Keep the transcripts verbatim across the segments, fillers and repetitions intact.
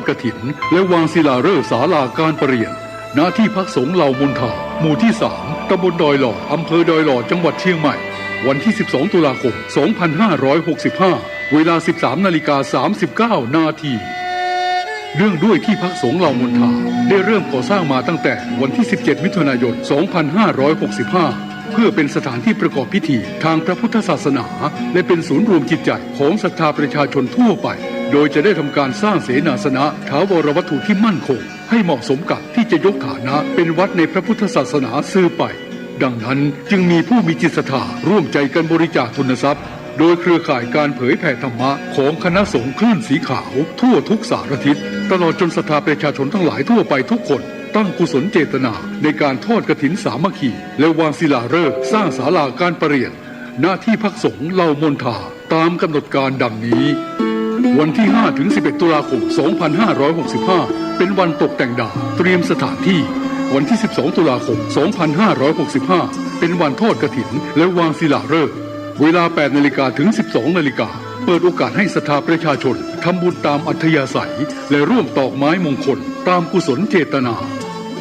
กฐิน และวางศิลาฤกษ์ศาลาการประเรียน ณ ที่พักสงฆ์เหล่ามนทา หมู่ที่สาม ตำบลดอยหล่อ อำเภอดอยหล่อ จังหวัดเชียงใหม่ วันที่สิบสอง ตุลาคม สองพันห้าร้อยหกสิบห้า เวลา สิบสาม นาฬิกา สามสิบเก้า นาที เนื่องด้วยที่พักสงฆ์เหล่ามนทา ได้เริ่มก่อสร้างมาตั้งแต่วันที่ สิบเจ็ด มิถุนายน สองพันห้าร้อยหกสิบห้า เพื่อเป็นสถานที่ประกอบพิธีทางพระพุทธศาสนา และเป็นศูนย์รวมจิตใจของศรัทธาประชาชนทั่วไป โดยจะได้ทำการสร้างเสนาสนะถาวรวัตถุที่มั่นคง ให้เหมาะสมกับที่จะยกฐานะเป็นวัดในพระพุทธศาสนาสืบไป ดังนั้นจึงมีผู้มีจิตศรัทธาร่วมใจกันบริจาคทุนทรัพย์ โดยเครือข่ายการเผยแผ่ธรรมะของคณะสงฆ์คลื่นสีขาวทั่วทุกสารทิศ ตลอดจนศรัทธาประชาชนทั้งหลายทั่วไปทุกคน ตั้งกุศลเจตนาในการทอดกฐินสามัคคี และวางศิลาฤกษ์สร้างศาลาการประเรียน ณ ที่พักสงฆ์เหล่ามนทา ตามกำหนดการดังนี้ วันที่ ห้า ถึง สิบเอ็ด ตุลาคม สองพันห้าร้อยหกสิบห้า เป็นวันตกแต่งดาว เตรียมสถานที่ วันที่ สิบสอง ตุลาคม สองพันห้าร้อยหกสิบห้า เป็นวันทอดกฐิน และวางศิลาฤกษ์ เวลา แปด นาฬิกา ถึง สิบสอง นาฬิกา เปิดโอกาสให้ศรัทธาประชาชนทำบุญตามอัธยาศัย และร่วมตอกไม้มงคลตามกุศลเจตนา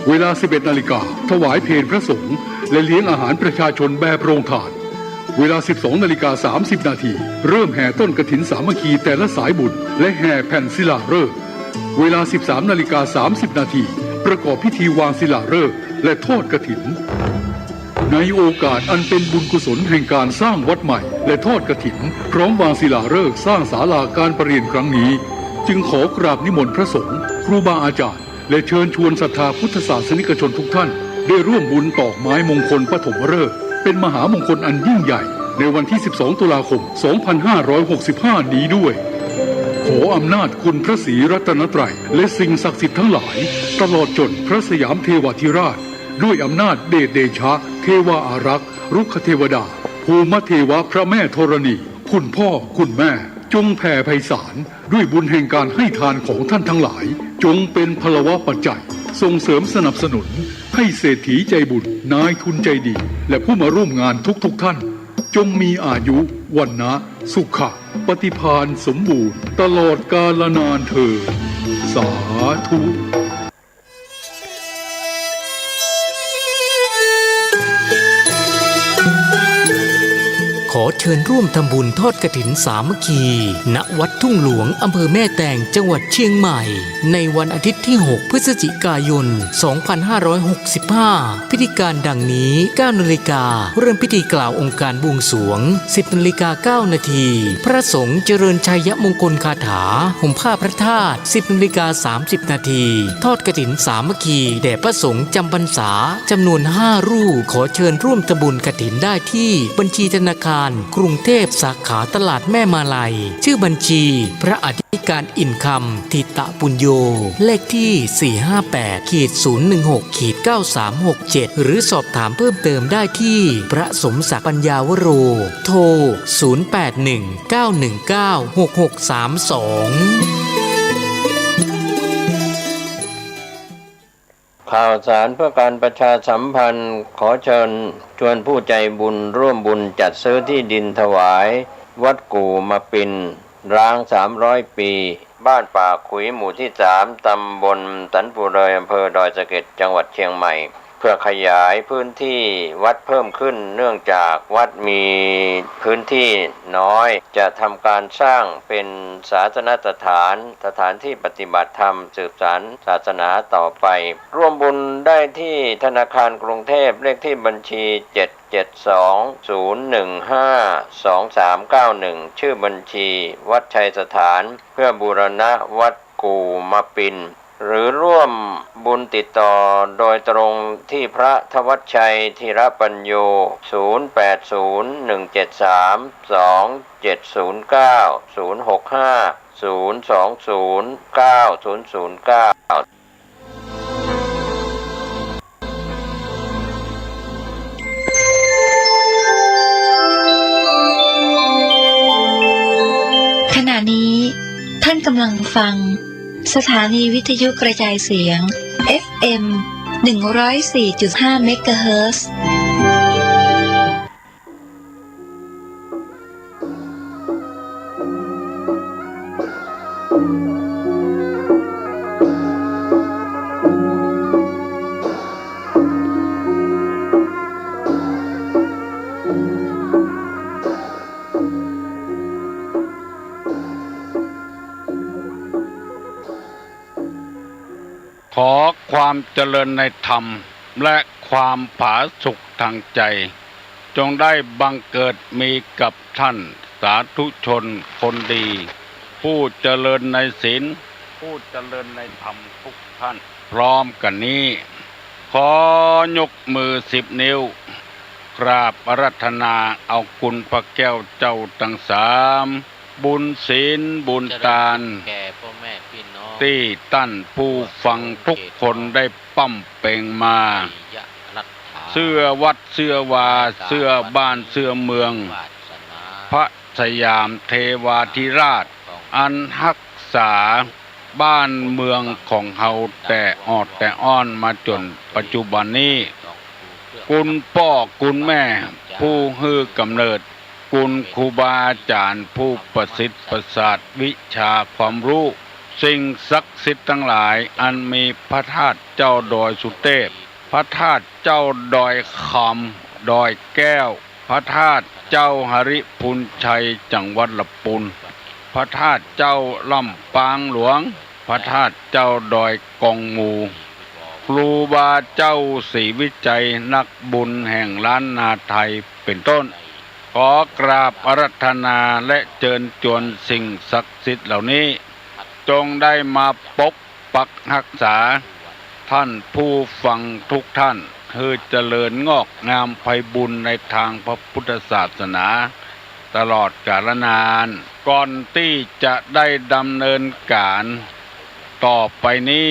เวลา สิบเอ็ด นาฬิกา ถวายเพลพระสงฆ์ และเลี้ยงอาหารประชาชนแบบโรงทาน เวลา สิบสอง นาฬิกา สามสิบ นาที เริ่มแห่ต้นกฐินสามัคคีแต่ละสายบุญ และแห่แผ่นศิลาฤกษ์ เวลา สิบสาม นาฬิกา สามสิบ นาที ประกอบพิธีวางศิลาฤกษ์ และทอดกฐิน ในโอกาสอันเป็นบุญกุศลแห่งการสร้างวัดใหม่ และทอดกฐิน พร้อมวางศิลาฤกษ์สร้างศาลาการประเรียนครั้งนี้ จึงขอกราบนิมนต์พระสงฆ์ ครูบาอาจารย์ และเชิญชวนศรัทธาพุทธศาสนิกชนทุกท่าน ได้ร่วมบุญตอกไม้มงคลปฐมฤกษ์ เป็นมหามงคลอันยิ่งใหญ่ ในวันที่ สิบสอง ตุลาคม สองพันห้าร้อยหกสิบห้า นี้ด้วย ขออำนาจคุณพระศรีรัตนตรัย และสิ่งศักดิ์สิทธิ์ทั้งหลาย ตลอดจนพระสยามเทวาธิราช ด้วยอำนาจเดชเดชะ เทวาอารักษ์ รุกขเทวดา ภูมเทวะพระแม่ธรณี คุณพ่อคุณแม่ จงแผ่ไพศาล ด้วยบุญแห่งการให้ทานของท่านทั้งหลาย จงเป็นพลวปัจจัย ส่งเสริมสนับสนุน ให้เศรษฐีใจบุญ นายทุนใจดี และผู้มาร่วมงานทุกๆ ท่าน จงมีอายุ วรรณะ สุขะ ปฏิภาณสมบูรณ์ ตลอดกาลนานเทอญ สาธุ ขอเชิญร่วมทำบุญทอดกฐินสามัคคี ณ วัดทุ่งหลวง อำเภอแม่แตง จังหวัดเชียงใหม่ ในวันอาทิตย์ที่ หก พฤศจิกายน สองพันห้าร้อยหกสิบห้า พิธีการดังนี้ เก้า นาฬิกา เริ่มพิธีกล่าวองค์การบวงสรวง สิบ นาฬิกา เก้า นาที พระสงฆ์เจริญชัยมงคลคาถา ห่มผ้าพระธาตุ สิบ นาฬิกา สามสิบ นาที ทอดกฐินสามัคคี แด่พระสงฆ์จำพรรษา จำนวน ห้า รูป ขอเชิญร่วมทำบุญกฐินได้ที่บัญชีธนาคารกรุงเทพสาขาตลาดแม่มาลัย ชื่อบัญชี พระอธิการอินคำ ถิตปุญโญ เลขที่ สี่ห้าแปด ขีด ศูนย์หนึ่งหก ขีด เก้าสามหกเจ็ด หรือสอบถามเพิ่มเติมได้ที่พระสมศักดิ์ปัญญาวโร โทร ศูนย์แปดหนึ่ง เก้าหนึ่งเก้า หกหกสามสอง ข่าวสารเพื่อการประชาสัมพันธ์ ขอเชิญชวนผู้ใจบุญร่วมบุญจัดซื้อที่ดินถวายวัดกู่มาปิน ร้างสามร้อยปี บ้านป่าขุย หมู่ที่สาม ตำบลสันปู่เฮย อำเภอดอยสะเก็ด จังหวัดเชียงใหม่ เพื่อขยายพื้นที่วัดเพิ่มขึ้น เนื่องจากวัดมีพื้นที่น้อย จะทำการสร้างเป็นศาสนสถาน สถานที่ปฏิบัติธรรม สืบสานศาสนาต่อไป ร่วมบุญได้ที่ธนาคารกรุงเทพ เลขที่บัญชี เจ็ดเจ็ดสอง ศูนย์หนึ่งห้า สองสามเก้าหนึ่ง ชื่อบัญชีวัดชัยสถาน เพื่อบูรณะวัดกู่มาปิน หรือร่วมบุญติดต่อโดยตรงที่พระธวัชชัย ธีรปัญโญ ศูนย์แปดศูนย์ หนึ่งเจ็ดสาม สองเจ็ดศูนย์เก้า ศูนย์หกห้า ศูนย์สองศูนย์ เก้าศูนย์ศูนย์เก้า ขณะนี้ท่านกำลังฟังสถานีวิทยุกระจายเสียง เอฟเอ็ม หนึ่งร้อยสี่จุดห้า เมกะเฮิรตซ์ ขอความเจริญในธรรมและความผาสุกทางใจ จงได้บังเกิดมีกับท่านสาธุชนคนดี ผู้เจริญในศีล ผู้เจริญในธรรมทุกท่าน พร้อมกั๋นนี้ ขอยกมือสิบนิ้ว กราบอาราธนาเอาคุณพระแก้วเจ้าตังสาม บุญศีลบุญตาน เจริญสุขแก่พ่อแม่พี่น้อง ตี้ต้านผู้ฟังทุกคนได้ป้ำเป็งมา ชัยรัตถา เสื้อวัดเสื้อวา เสื้อบ้านเสื้อเมือง วาสนา พระสยามเทวาธิราช อันฮักษาบ้านเมืองของเฮาแต่ออดแต่อ้อนมาจ๋นปัจจุบันนี้ คุณป้อคุณแม่ผู้หื้อกำเนิด คุณครูบาอาจ๋ารย์ผู้ประสิทธิ์ประสาทวิชาความฮู้ สิ่งศักดิ์สิทธิ์ตังหลายอันมีพระธาตุเจ้าดอยสุเตพ พระธาตุเจ้าดอยคำ ดอยแก้ว พระธาตุเจ้าหริภุญชัยจังหวัดละปูน พระธาตุเจ้าลำปางหลวง พระธาตุเจ้าดอยกองหมู่ ครูบาเจ้าศรีวิชัยนักบุญแห่งล้านนาไทยเป๋นต้น ขอกราบอาราธนาและเจิญจวนสิ่งศักดิ์สิทธิ์เหล่านี้ จงได้มาปก ปักฮักษา ท่านผู้ฟังทุกท่าน หื้อเจริญงอกงามไพบูลย์ในตางพระพุทธศาสนา ตลอดกาลนาน ก่อนตี้จะได้ดำเนินก๋านต่อไปนี้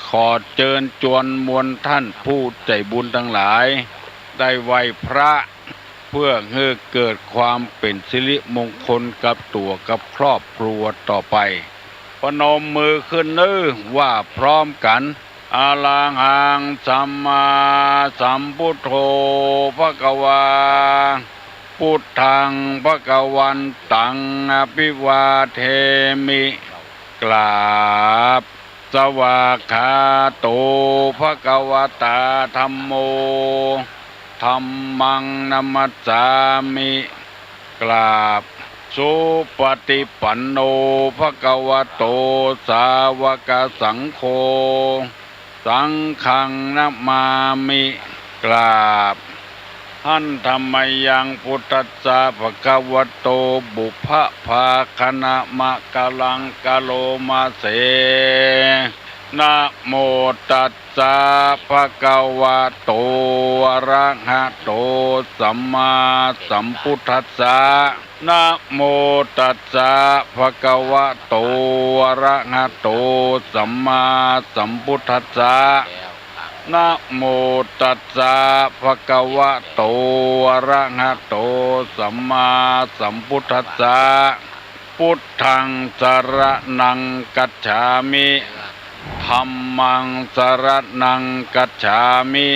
ขอเจิญจวนมวลท่านผู้ใจ๋บุญตังหลาย ได้ไหว้พระ เปื้อหื้อเกิดความเป๋นสิริมงคลกับตั๋วกับครอบครัวต่อไป พนมมือขึ้นเน้อ ว่าพร้อมกั๋น อะระหังสัมมาสัมพุทโธภะคะวา พุทธังภะคะวันตังอะภิวาเทมิ กราบ สวากขาโตภะคะวะตาธัมโม ธัมมังนะมัสสามิ กราบ สุปะติปันโนภะคะวะโต สาวะกะสังโฆ สังฆังนะมามิ กราบ หันธะมะยังพุทธัสสะภะคะวะโต ปุพพะภาคะนะมะกะลังกะโลมะเส นะโมตัสสะภะคะวะโต อะระหะโต สัมมาสัมพุทธัสสะ นะโมตัสสะภะคะวะโต อะระหะโต สัมมาสัมพุทธัสสะ นะโมตัสสะภะคะวะโต อะระหะโต สัมมาสัมพุทธัสสะ พุทธังสะระณังกัจฉามิ ธัมมังสะระณังกัจฉามิ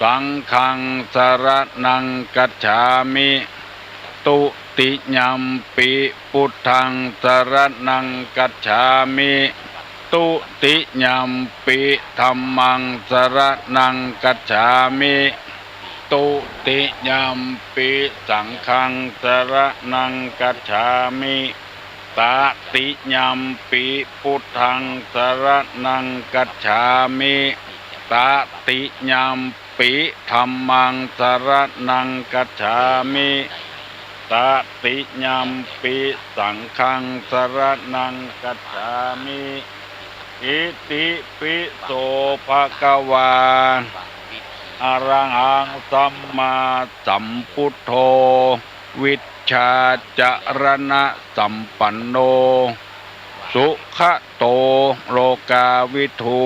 สังฆังสะระณังกัจฉามิ ตุติยัมปิ พุทธังสะระณังกัจฉามิ ตุติยัมปิ ธัมมังสะระณังกัจฉามิ ตุติยัมปิ สังฆังสะระณังกัจฉามิ ตติยัมปิ พุทธังสะระณังกัจฉามิ ตติยัมปิ ธัมมังสะระณังกัจฉามิ ตติยัมปิ สังฆังสะระณังกัจฉามิ อิติปิโสภะคะวา อะระหังสัมมาสัมพุทโธ วิชชาจะระณะสัมปันโน สุขะโต โลกาวิทู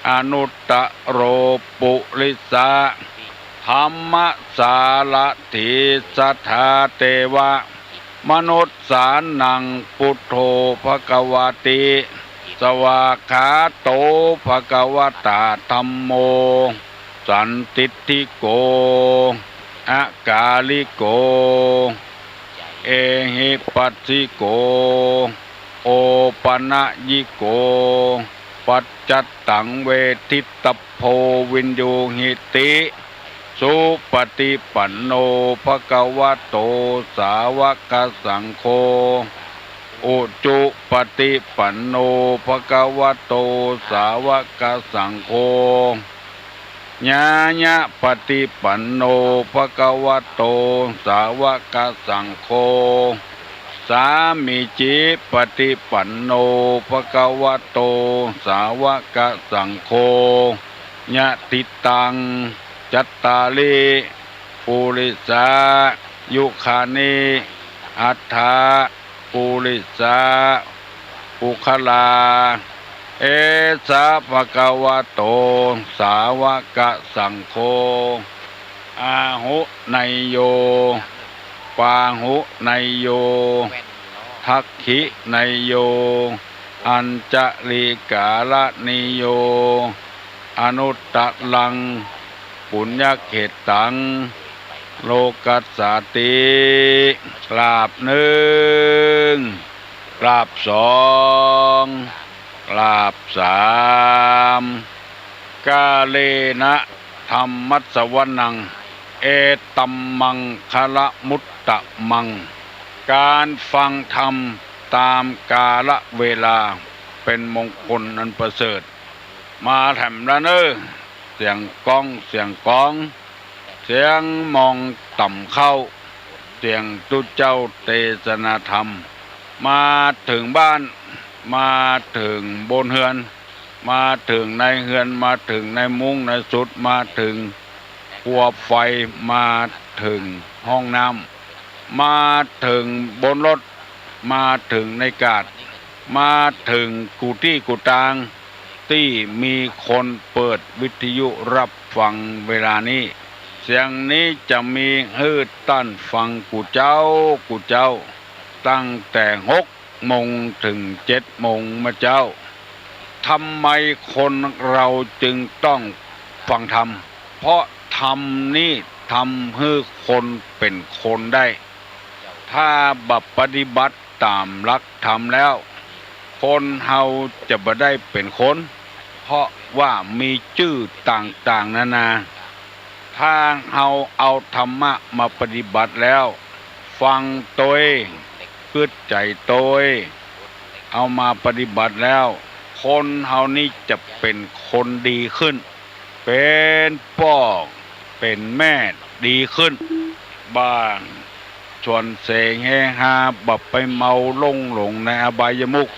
อนุตตะโร ปุริสะ ธัมมะสารถี สัทธาเตวะ มนุสสานัง พุทโธภะคะวะติ สวากขาโตภะคะวะตาธัมโม สันทิฏฐิโก อะกาลิโก เอหิปัสสิโก โอปะนะยิโก ปัจจัตตังเวทิตะโพ วิญญูหิติ สุปะติปันโนภะคะวะโต สาวะกะสังโฆ อุจุปะติปันโน ภะคะวะโต สาวะกะสังโฆ ญาญะปะติปันโน ภะคะวะโต สาวะกะสังโฆ สามีจิปะติปันโน ภะคะวะโต สาวะกะสังโฆ ยะถิตัง จัตตาริ ปุริสายุคานิ อัฏฐะ ปุริสา ปุคคลา เอสะ ภะคะวะโต สาวะกะสังโฆ อาหุเนยโย ปาหุเนยโย ทักขิเนยโย อัญชะลีกาละเนยโย อนุตตะรัง ปุญญะเขตตัง โลกัสสาติ กราบนึ่ง กราบสอง กราบสาม กาเลนะ ธัมมัสสวนัง เอตัมมังคะละมุตตะมัง การฟังธรรมต๋ามกาละเวลา เป๋นมงคลอันประเสริฐ มาแถมละเน่อ เสียงก้อง เสียงก๋อง เสียงมองต่ำเข้า เสียงตุ๊เจ้าเตสนาธรรม มาเถิงบ้าน มาเถิงบนเฮือน มาเถิงในเฮือน มาเถิงในมุ้งในสุด มาเถิงครัวไฟ มาเถิงห้องน้ำ มาเถิงบนรถ มาเถิงในกาด มาเถิงกู้ตี้กู้ตาง ตี้มีคนเปิดวิทยุฮับฟังเวลานี้ เสียงนี้จะมีหื้อต้านฟังกู้เจ๊า กู้เจ๊า ตั้งแต่หกโมงเถิงเจ็ดโมงเมื่อเจ๊า ทำไมคนเฮาจึงต้องฟังธรรม เพราะธรรมนี้ทำหื้อคนเป๋นคนได้ ถ้าบ่ปฏิบัติต๋ามหลักธรรมแล้ว คนเฮาจะบ่ได้เป๋นคน เพราะว่ามีจื้อต่างๆ นานา ถ้าเฮาเอาธรรมะมาปฏิบัติแล้ว ฟังตวย กึ๊ดใจ๋ตวย เอามาปฏิบัติแล้ว คนเฮานี้จะเป๋นคนดีขึ้น เป๋นป้อเป๋นแม่ดีขึ้น บ่ชวนเสเฮฮา บ่ไปเมาล่วงหลงในอบายมุข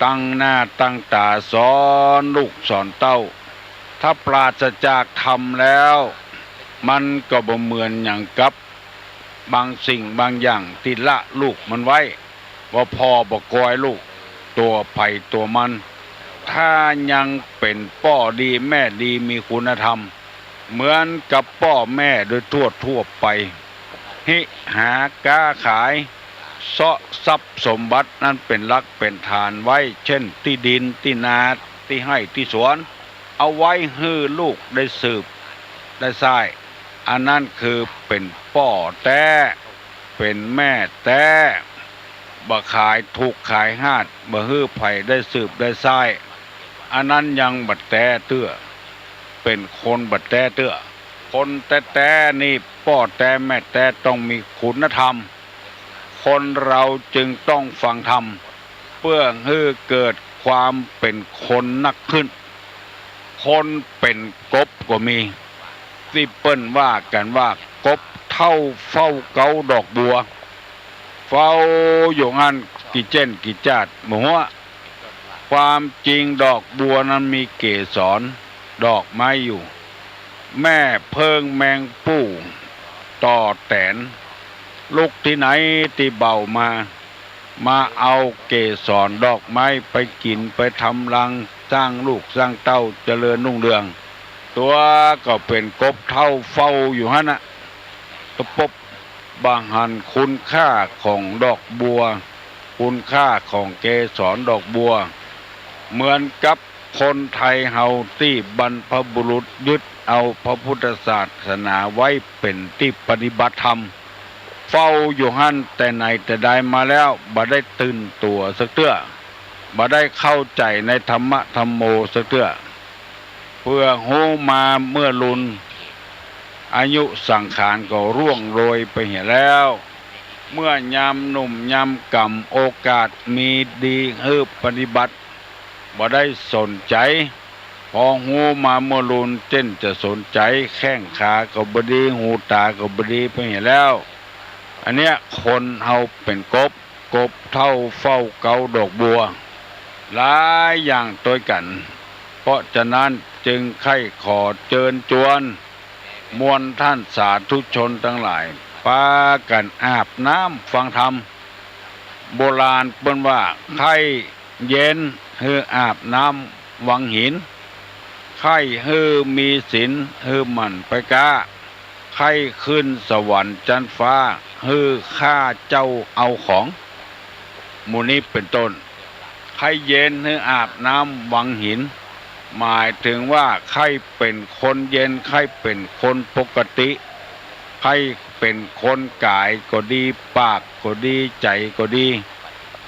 ตั้งหน้าตั้งต๋าสอนลูกสอนเต้า ถ้าปราศจากธรรมแล้ว มันก็บ่เหมือนหยังกับ บางสิ่งบางอย่างตี้ละลูกมันไว้ ว่าพ่อบ่กอยลูก ตั๋วใผตั๋วมัน ถ้ายังเป๋นป้อดีแม่ดีมีคุณธรรม เหมือนกับป้อแม่โดยทั่วๆ ไป ฮิหาก๊าขาย เซาะทรัพย์สมบัตินั้นเป๋นหลักเป๋นฐานไว้ เช่น ตี้ดินตี้นา ตี้ไฮ่ตี้สวน เอาไว้หื้อลูกได้สืบได้สร้าย อันนั้นคือเป๋นป้อแต๊ เป๋นแม่แต๊ บ่ขายถูกข์ขายฮาด บ่หื้อใผได้สืบได้สร้าย อันนั้นยังบ่แต๊เตื้อ เป๋นคนบ่แต๊เตื้อ คนแต๊ๆ นี่ป้อแต๊แม่แต๊ต้องมีคุณธรรม คนเฮาจึงต้องฟังธรรม เปื้อหื้อเกิดความเป๋นคนนักขึ้น คนเป๋นกบก็มี ตี้เปิ้นว่ากั๋นว่ากบเฒ่าเฝ้าเก๊าดอกบัว เฝ้าอยู่หั้นกี่เจ๊นกี่จ๊าดบ่ฮั้ว ความจริงดอกบัวนั้นมีเกสรดอกไม้อยู่ แม่เผิ้งแมงปู่ต่อแตน ลุกตี้ไหนตี้เบามา มาเอาเกสรดอกไม้ไปกิ๋นไปทำรัง สร้างลูกสร้างเต้าเจริญรุ่งเรือง ตั๋วก็เป๋นกบเฒ่าเฝ้าอยู่หั้นน่ะ ตะปบ บ่หันคุณค่าของดอกบัว คุณค่าของเกสรดอกบัว เหมือนกับคนไทยเฮาตี้บรรพบุรุษยึดเอาพระพุทธศาสนาไว้เป๋นตี้ปฏิบัติธรรม เฝ้าอยู่หั้นแต่ไหนแต่ใดมาแล้ว บ่ได้ตื่นตั๋วสักเตื้อ บ่ได้เข้าใจ๋ในธรรมะธัมโมสักเตื้อ เปื้อฮู้มาเมื่อลุน อายุสังขารก็ร่วงโรยไปเหียแล้ว เมื่อยามหนุ่มยามก่ำ โอกาสมีดีหื้อปฏิบัติ บ่ได้สนใจ๋ พอฮู้มาเมื่อลุน เจ้นจะสนใจ๋ แข้งขาก็บ่ดี หูตาก็บ่ดีไปเหียแล้ว อันเนี้ยคนเฮาเป๋นกบ กบเฒ่าเฝ้าเกาดอกบัว หลายอย่างตวยกั๋น เพราะฉะนั้นจึงใค่ขอเจิญจวน มวลท่านสาธุชนตังหลาย ปากั๋นอาบน้ำฟังธรรม โบราณเปิ้นว่า ใค่เย็นหื้ออาบน้ำวังหิน ใค่หื้อมีศีลหื้อหมั่นไปก๊า ใค่ขึ้นสวรรค์จั๊นฟ้าหื้อฆ่าเจ้าเอาของ หมู่นี้เป๋นต้น ใค่เย็นหื้ออาบน้ำวังหิน หมายเถิงว่าใค่เป๋นคนเย็น ใค่เป๋นคนปกติ ใค่เป๋นคนก๋ายก็ดี ปากก็ดี ใจ๋ก็ดี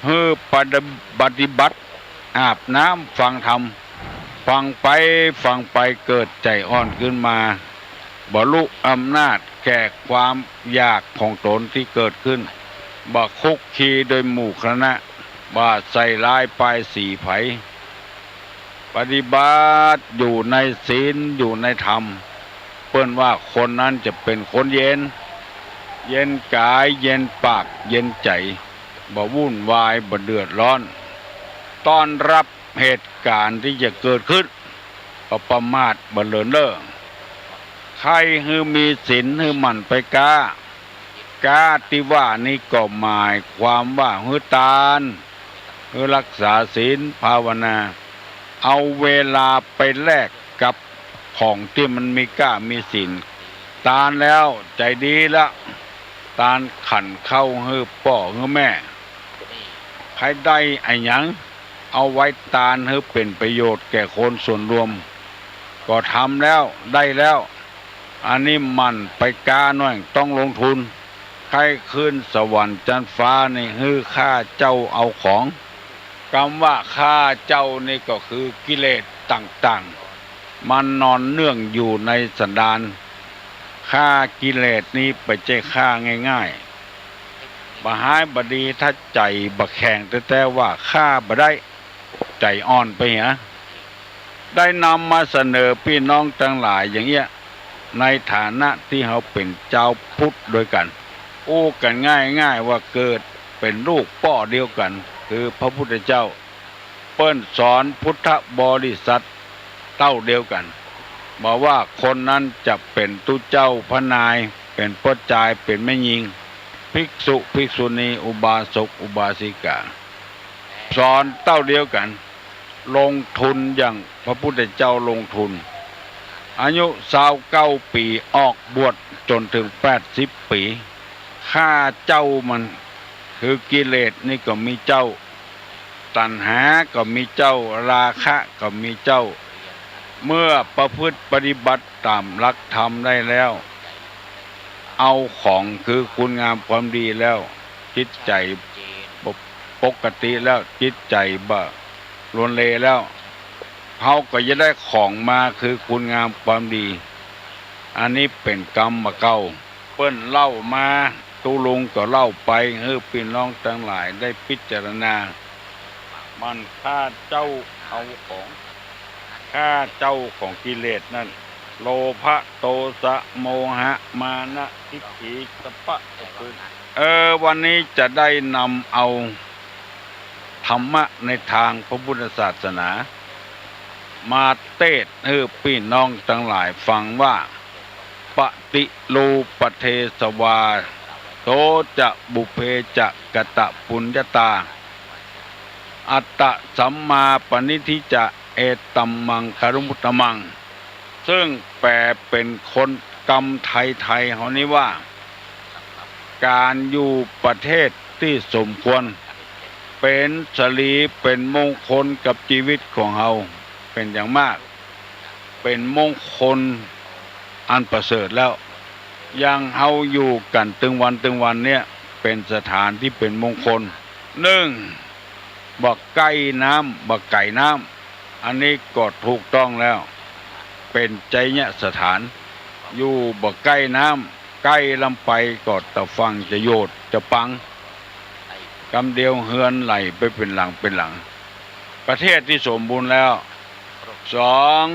หื้อปฏิบัติ อาบน้ำฟังธรรม ฟังไปฟังไปเกิดใจ๋อ่อนขึ้นมา บ่ลุอำนาจแก่ความอยากของตนตี้เกิดขึ้น บ่คุกคีโดยหมู่คณะ บ่ใส่ร้ายป้ายสีใผ ปฏิบัติอยู่ในศีลอยู่ในธรรม เปิ้นว่าคนนั้นจะเป๋นคนเย็น เย็นก๋าย เย็นปาก เย็นใจ๋ บ่วุ่นวาย บ่เดือดร้อน ต้อนฮับเหตุก๋ารณ์ตี้จะเกิดขึ้น บ่ประมาท บ่เลินเล่อ ใค่หื้อมีศีลหื้อหมั่นไปก๊า ก๊าตี้ว่านี้ก็หมายความว่าหื้อตาน หื้อฮักษาศีลภาวนา เอาเวลาไปแลกกับของตี้มันมีก๊ามีศีล ตานแล้วใจ๋ดีละ ตานขันข้าวหื้อป้อหื้อแม่ ใค่ได้อะหยัง เอาไว้ตานหื้อเป๋นประโยชน์แก่คนส่วนรวม ก็ทำแล้ว ได้แล้ว อันนี้หมั่นไปก๊าหน่อย ต้องลงทุน ใค่ขึ้นสวรรค์จั๊นฟ้านี้หื้อฆ่าเจ้าเอาของ กำว่าฆ่าเจ้านี้ก็คือกิเลสต่างๆ มันนอนเนื่องอยู่ในสันดาน ฆ่ากิเลสนี้บ่ใจ้ฆ่าง่ายๆ บ่ฮ้ายบ่ดี ถ้าใจ๋บ่แข็งแต๊ๆ ว่าฆ่าบ่ได้ ใจ๋อ่อนไปเหีย ได้นำมาเสนอปี้น้องตังหลายอย่างเอี้ย ในฐานะตี้เฮาเป๋นจาวพุทธตวยกั๋น อู้กั๋นง่ายๆ ว่าเกิดเป๋นลูกป้อเดียวกั๋น คือพระพุทธเจ้า เปิ้นสอนพุทธบริษัทเต้าเดียวกั๋น บ่ว่าคนนั้นจะเป๋นตุ๊เจ้าพระนาย เป๋นป้อจาย เป๋นแม่ญิง ภิกษุ ภิกษุณี อุบาสก อุบาสิกา สอนเต้าเดียวกั๋น ลงทุนอย่างพระพุทธเจ้าลงทุน อายุซาวเก้าปี๋ ออกบวชจ๋นเถิงแปดสิบปี๋ ฆ่าเจ้ามัน คือกิเลสนี้ก็มีเจ้า ตัณหาก็มีเจ้า ราคะก็มีเจ้า เมื่อประพฤติปฏิบัติต๋ามหลักธรรมได้แล้ว เอาของคือคุณงามความดีแล้ว จิตใจ๋ปกติแล้ว จิตใจ๋บ่ลวนเลแล้ว เฮาก็จะได้ของมาคือคุณงามความดี อันนี้เป๋นกรรมเก่า เปิ้นเล่ามา ตุ๊ลุงก็เล่าไป หื้อปี้น้องตังหลายได้พิจารณา มันฆ่าเจ้าเอาของ ฆ่าเจ้าของกิเลสนั่น โลภะ โตสะ โมหะ มานะ ทิฏฐิ สัพพะ เออ วันนี้จะได้นำเอา ธรรมะในตางพระพุทธศาสนา มาเตศน์หื้อปี้น้องตังหลายฟังว่า ปฏิรูปปะเทสวา โสจะปุพเพจะกะตะปุญญาตา อัตตะสัมมาปะนิฏฐิจะ เอตัมมังคะลุงุตตะมัง ซึ่งแป๋เป๋นคนกำไทยๆ เฮานี้ว่า ก๋านอยู่ประเทศตี้สมควร เป๋นสิริ เป๋นมงคลกับจีวิตของเฮา เป๋นอย่างมาก เป๋นมงคลอันประเสริฐแล้ว อย่างเฮาอยู่กั๋นตึงวันตึงวันเนี่ย เป๋นสถานตี้เป๋นมงคล นึ่ง บ่ใก้น้ำ บ่ไก๋น้ำ อันนี้ก็ถูกต้องแล้ว เป๋นไชยสถาน อยู่บ่ใก้น้ำ ใก้ล้ำไปก็ตะฝั่งจะโยชน์จะปัง กำเดียวเฮือนไหลไปเป๋นหลังเป๋นหลัง ประเทศตี้สมบูรณ์แล้ว สอง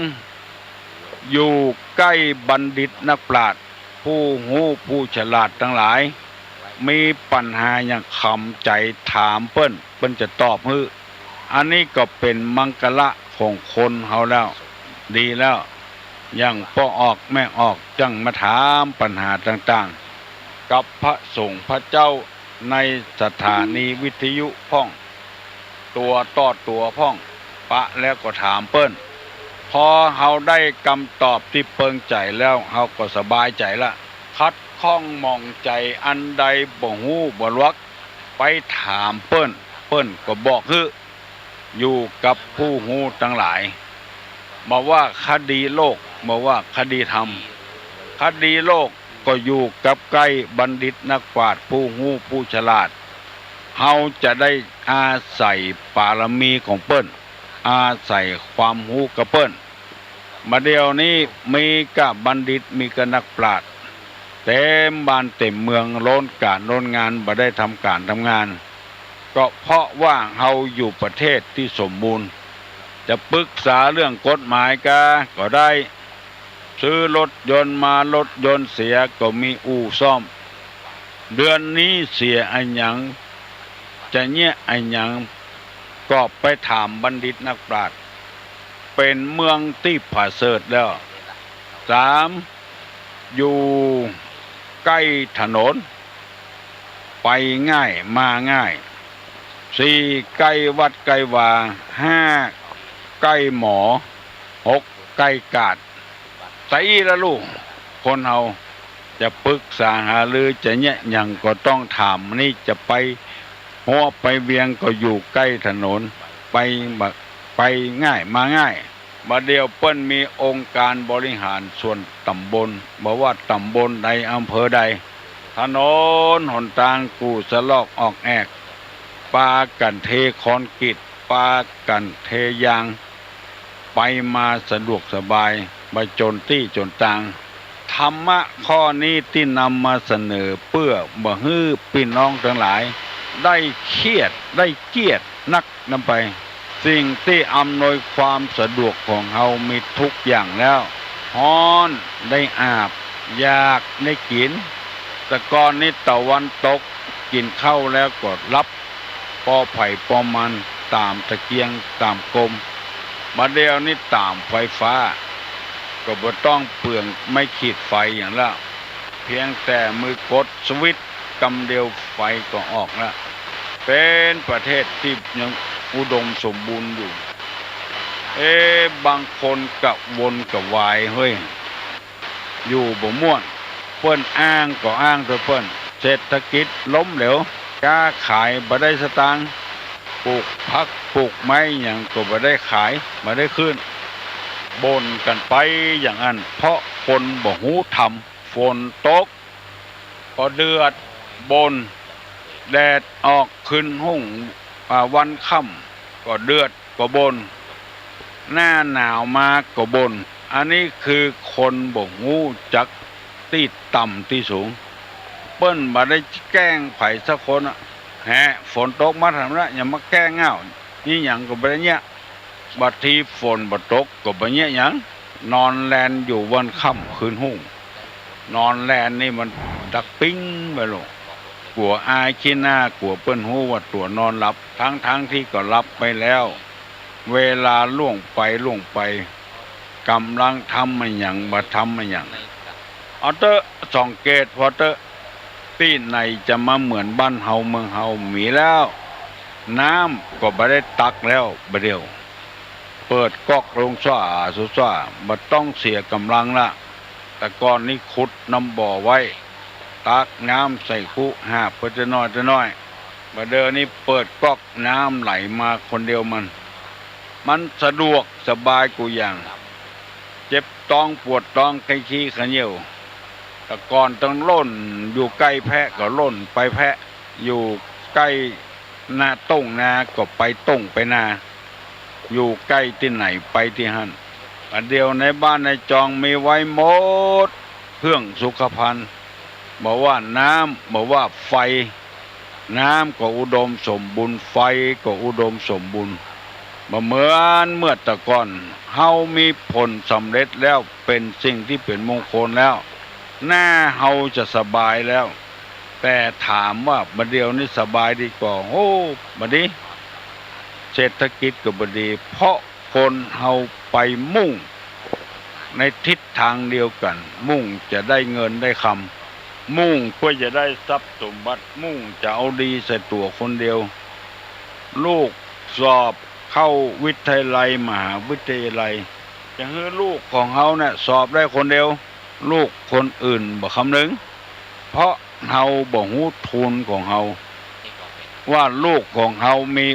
อยู่ใก้บัณฑิตนักปราชญ์ ผู้ฮู้ผู้ฉลาดตังหลาย มีปัญหาหยังขำใจ๋ถามเปิ้น เปิ้นจะตอบหื้อ อันนี้ก็เป๋นมังคละของคนเฮาแล้ว ดีแล้ว อย่างป้อออกแม่ออกจั้งมาถามปัญหาต่างๆ กับพระสงฆ์พระเจ้าในสถานีวิทยุพ่อง ตั๋วต่อตั๋วพ่อง ปะแล้วก็ถามเปิ้น พอเฮาได้กำตอบตี้เปิงใจ๋แล้ว เฮาก็สบายใจ๋ละ ขัดข้องหมองใจ๋อันใดบ่ฮู้บ่ลัก ไปถามเปิ้น เปิ้นก็บอกหื้อ อยู่กับผู้ฮู้ตังหลาย บ่ว่าคดีโลก บ่ว่าคดีธรรม คดีโลกก็อยู่กับใก้บัณฑิตนักปราชญ์ ผู้ฮู้ผู้ฉลาด เฮาจะได้อาศัยปารมีของเปิ้น อาศัยความฮู้กับเปิ้น บ่าเดี่ยวนี้มีก้าบัณฑิต มีก้านักปราชญ์ เต็มบ้านเต็มเมือง ล้นก๋านล้นงาน บ่ได้ทำก๋านทำงาน ก็เพราะว่าเฮาอยู่ประเทศตี้สมบูรณ์ จะปรึกษาเรื่องกฎหมายกาก็ได้ ซื้อรถยนต์มา รถยนต์เสียก็มีอู่ซ่อม เดือนนี้เสียอะหยัง จะเยียะอะหยัง ก็ไปถามบัณฑิตนักปราชญ์ เป๋นเมืองตี้ผะเสริฐแล้ว สาม อยู่ใก้ถนน ไปง่ายมาง่าย สี่ ใก้วัดใก้วา ห้า ใก้หมอ หก ใก้กาด ตะอี้ละลูก คนเฮาจะปรึกษาหารือ จะเยียะหยังก็ต้องถาม นี่จะไปฮั้วไปเวียงก็อยู่ใก้ถนน ไปมา ไปง่ายมาง่าย บ่าเดี่ยวเปิ้นมีองค์การบริหารส่วนต๋ำบล บ่ว่าต๋ำบลใด อำเภอใด ถนนหนตางกู้สะลอกออกแอก ปากั๋นเทคอนกรีต ปากั๋นเทยาง ไปมาสะดวกสบาย บ่จนตี้จนตาง ธรรมะข้อนี้ตี้นำมาเสนอเปื้อบ่หื้อปี้น้องตังหลายได้เคียด ได้เกียดนักนำไป สิ่งตี้อำนวยความสะดวกของเฮามีทุกอย่างแล้ว ฮ้อนได้อาบ อยากได้กิ๋น แต่ก่อนนี้ตะวันตก กิ๋นข้าวแล้วก็หลับ ปอใผปอมัน ต๋ามตะเกียงต๋ามกม บ่าเดี่ยวนี้ต๋ามไฟฟ้า ก็บ่ต้องเปลืองไม้ขีดไฟหยังแล้ว เพียงแต่มือกดสวิตช์กำเดียวไฟก็ออกแล้ว เป๋นประเทศตี้ยังอุดมสมบูรณ์อยู่ เอ๊ะ บางคนกระวนกระวายเฮ้ย อยู่บ่ม่วน เปิ้นอ้างก็อ้างเถอะเปิ้น เศรษฐกิจล้มเหลว ก๊าขายบ่ได้สตางค์ ปลูกผักปลูกไม้หยังก็บ่ได้ขาย บ่ได้ขึ้น บ่นกั๋นไปอย่างอั้น เพราะคนบ่ฮู้ธรรม ฝนตกก็เดือดบ่น แดดออกขึ้นฮุ่ง อ่า วันค่ำก็เดือด ก็บ่น หน้าหนาวมาก็บ่น อันนี้คือคนบ่ฮู้จักตี้ต่ำตี้สูง เปิ้นบ่ได้แก้งใผสักคนอะ แหะ ฝนตกมาทำละ อย่ามาแก้งอ้าว นี่หยังก็บ่ได้เยียะ บางทีฝนบ่ตกก็บ่เยียะหยัง นอนแลนอยู่วันค่ำคืนฮุ่ง นอนแลนนี่มันดักปิ๊งไปโลด กั๋วอายขี้หน้า กั๋วเปิ้นฮู้ว่าตั๋วนอนหลับ ทั้งๆ ตี้ก็หลับไปแล้ว เวลาล่วงไปล่วงไป ก่ำลังทำอะหยัง บ่ทำอะหยัง เอาเต๊อะ สังเกตผ่อเต๊อะ ตี้ไหนจะมาเหมือนบ้านเฮาเมืองเฮา มีแล้ว น้ำก็บ่ได้ตักแล้ว บ่าเดี่ยว เปิดก๊อกลงซ้าซ้า บ่ต้องเสียก่ำลังละ แต่ก่อนนี้ขุดนำบ่อไว้ ตักน้ำใส่คุ หาบไปแต่น้อยแต่น้อย บ่าเดี่ยวนี้เปิดก๊อก น้ำไหลมาคนเดียวมัน มันสะดวกสบายกู้อย่าง เจ็บต๊องปวดต๊อง ใค่ขี้ขะเหยี่ยว แต่ก่อนต้องล่น อยู่ใก้แพะก็ล่นไปแพะ อยู่ใก้นาต้งนาก็ไปต้งไปนา อยู่ใก้ตี้ไหนไปตี้หั้น บ่าเดี่ยวในบ้านในจองมีไว้หมด เครื่องสุขภัณฑ์ บ่ว่าน้ำ บ่ว่าไฟ น้ำก็อุดมสมบูรณ์ ไฟก็อุดมสมบูรณ์ บ่เหมือนเมื่อแต่ก่อน เฮามีผลสำเร็จแล้ว เป๋นสิ่งตี้เป๋นมงคลแล้ว หน้าเฮาจะสบายแล้ว แต่ถามว่าบ่าเดี่ยวนี้สบายดีก่อ โอ้ บ่ดี เศรษฐกิจก็บ่ดี เพราะคนเฮาไปมุ่งในทิศทางเดียวกั๋น มุ่งจะได้เงินได้คำ มุ่งเปื้อจะได้ทรัพย์สมบัติ มุ่งจะเอาดีใส่ตั๋วคนเดียว ลูกสอบเข้าวิทยาลัย มหาวิทยาลัย จะหื้อลูกของเฮาเนี่ยสอบได้คนเดียว ลูกคนอื่นบ่คำนึง เพราะเฮาบ่ฮู้ทุนของเฮา ว่าลูกของเฮามี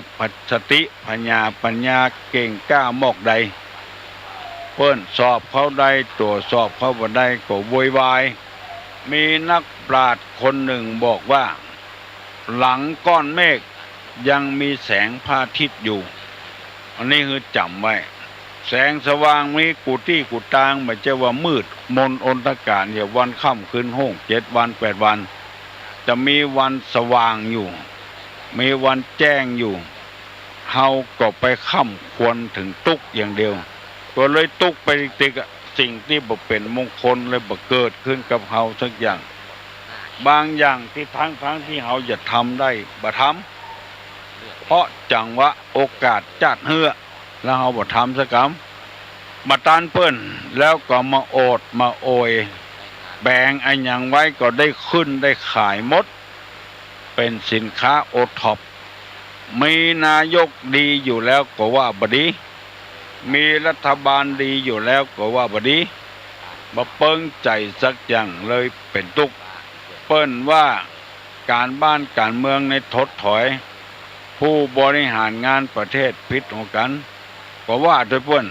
สติปัญญา ปัญญาเก่งกล้ามอกใด เปิ้นสอบเข้าได้ ตั๋วสอบเข้าบ่ได้ก็โวยวาย มีนักปราชญ์คนนึ่งบอกว่า หลังก้อนเมฆยังมีแสงพระอาทิตย์อยู่ อันนี้คือจ๋ำไว้ แสงสว่างมีกู้ตี้กู้ตาง บ่ใจ้ว่ามืดมนอนทกาล เหียวันค่ำคืนห้วง เจ็ดวันแปดวัน จะมีวันสว่างอยู่ มีวันแจ้งอยู่ เฮาก็ไปค่ำควรเถิงตุ๊กอย่างเดียว ก็เลยตุ๊กไปติกๆ อะ สิ่งตี้บ่เป๋นมงคลเลยบ่เกิดขึ้นกับเฮาสักอย่าง บางอย่างตี้ทั้งๆ ตี้เฮาจะทำได้บ่ทำ เพราะจังหวะโอกาสจัดหื้อ แล้วเฮาบ่ทำสักกำ บ่ตันเปิ้น แล้วก็มาโอดมาโอย แบงอะหยังไว้ก็ได้ขึ้นได้ขายหมด เป๋นสินค้าโอท็อป มีนายกดีอยู่แล้วก็ว่าบ่ดี มีรัฐบาลดีอยู่แล้วก็ว่าบ่ดี บ่เปิงใจ๋สักอย่างเลยเป๋นตุ๊ก เปิ้นว่าก๋านบ้านก๋านเมืองในถดถอย ผู้บริหารงานประเทศผิดหัวกั๋น ก็ว่าตวยเปิ้น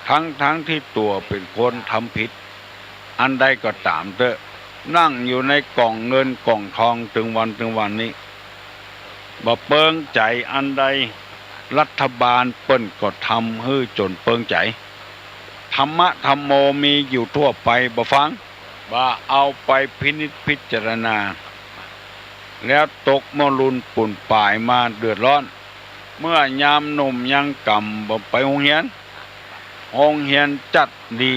ทั้งๆ ตี้ตั๋วเป๋นคนทำผิด อันใดก็ต๋ามเต๊อะ นั่งอยู่ในก่องเงินก่องทองเถิงวันเถิงวันนี้ บ่เปิงใจ๋อันใด รัฐบาลเปิ้นก็ทำหื้อจ๋นเปิงใจ๋ ธรรมะธัมโมมีอยู่ทั่วไป บ่ฟัง บ่เอาไปพินิจพิจารณา แล้วตกมรุนปูนป๋ายมาเดือดร้อน เมื่อยามหนุ่มยังก่ำบ่ไปโฮงเฮียน โฮงเฮียนจัดดี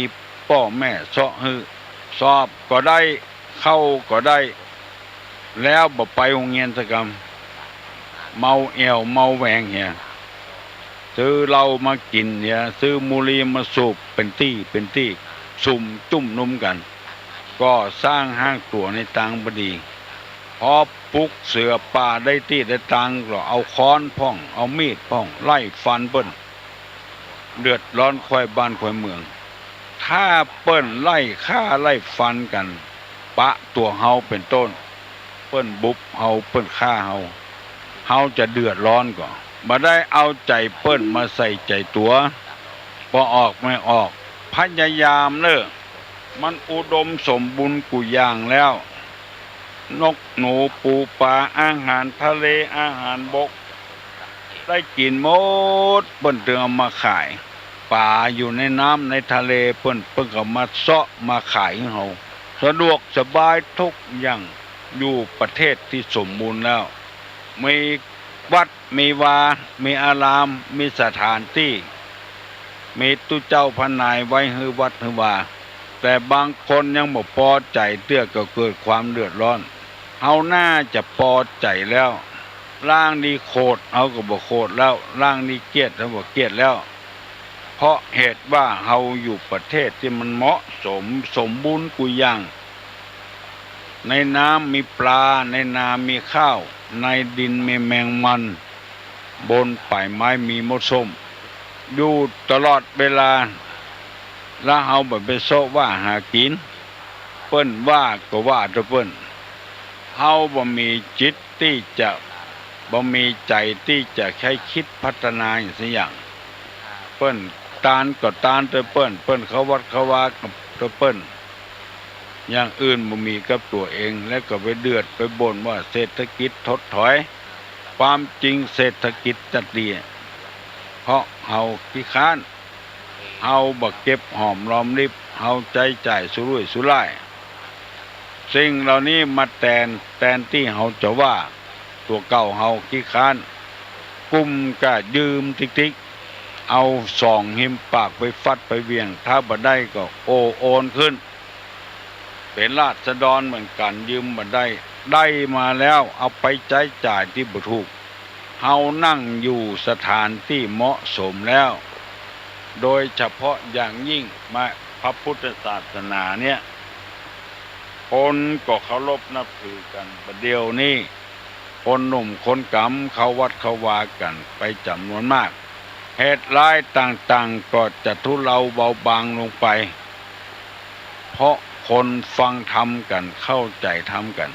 ป้อแม่เซาะหื้อ สอบก็ได้ เข้าก็ได้ แล้วบ่ไปโฮงเฮียนสักกำ เมาแอ่วเมาแหวงเหีย ซื้อเหล้ามากิ๋นเหีย ซื้อบุหรี่มาสูบเป๋นตี้เป๋นตี้ สุมจุ้มนุมกั๋น ก่อสร้างฮ้างตั๋วในตางบ่ดี พอปลุกเสือป่าได้ตี้ได้ตางก็เอาค้อนพ่อง เอามีดพ่อง ไล่ฟันเปิ้น เดือดร้อนควายบ้านควายเมือง ถ้าเปิ้นไล่ฆ่าไล่ฟันกั๋น ปะตั๋วเฮาเป๋นต้น เปิ้นบุบเฮา เปิ้นฆ่าเฮา เฮาจะเดือดร้อนก่อ บ่ได้เอาใจ๋เปิ้นมาใส่ใจ๋ตั๋ว ปอออกไม่ออก พยายามเน่อ มันอุดมสมบูรณ์กู้อย่างแล้ว นกหนูปูปลา อาหารทะเล อาหารบก ได้กิ๋นหมด เปิ้นเถิงเอามาขาย ป๋าอยู่ในน้ำในทะเลเปิ้น เปิ้นก็มาเซาะมาขายหื้อเฮา สะดวกสบายทุกอย่าง อยู่ประเทศตี้สมบูรณ์แล้ว มีวัด มีวา มีอาราม มีสถานตี้ มีตุ๊เจ้าพระนายไว้หื้อวัดหื้อวา แต่บางคนยังบ่ปอใจ๋เตื้อก็เกิดความเดือดร้อน เฮาน่าจะปอใจ๋แล้ว ล่างดีโขดเฮาก็บ่โขดแล้ว ล่างดีเกลียดเฮาบ่เกลียดแล้ว เพราะเหตุว่าเฮาอยู่ประเทศตี้มันเหมาะสม สมบูรณ์กู้อย่าง ในน้ำมีปลา ในนามีข้าว ในดินมีแมงมัน บนป่ายไม้มีมดส้ม อยู่ตลอดเวลา แล้วเฮาบ่ไปเซาะว่าหากิ๋น เปิ้นว่าก็ว่าตวยเปิ้น เฮาบ่มีจิตตี้จะ บ่มีใจ๋ตี้จะใค่คิดพัฒนาอะหยังสักอย่าง เปิ้นตานก็ตานตวยเปิ้น เปิ้นเข้าวัดเข้าวาก็ตวยเปิ้น อย่างอื่นบ่มีกับตั๋วเอง แล้วก็ไปเดือดไปบ่นว่าเศรษฐกิจถดถอย ความจริงเศรษฐกิจจัดดี เพราะเฮาขี้ค้าน เฮาบ่เก็บหอมรอมริบ เฮาใจ๊จ่ายสุรุ่ยสุร่าย สิ่งเหล่านี้มาแตน แตนตี้เฮาจะว่าตั๋วเก่าเฮาขี้ค้าน กุมก้ายืมติ๊กๆ เอาส่องหิมปากไปฟัดไปเหวียง ถ้าบ่ได้ก็โอ้โอนขึ้น เป๋นราษฎรเหมือนกั๋น ยืมบ่ได้ ได้มาแล้วเอาไปใจ๊จ่ายตี้บ่ถูก เฮานั่งอยู่สถานตี้เหมาะสมแล้ว โดยเฉพาะอย่างยิ่งมาพระพุทธศาสนาเนี่ย คนก็เคารพนับถือกั๋น บ่าเดี่ยวนี้ คนหนุ่มคนก๋ำเข้าวัดเข้าวากั๋นไปจ๋ำนวนมาก เหตุร้ายต่างๆ ก็จะทุเลาเบาบางลงไป เพราะคนฟังธรรมกั๋น เข้าใจ๋ธรรมกั๋น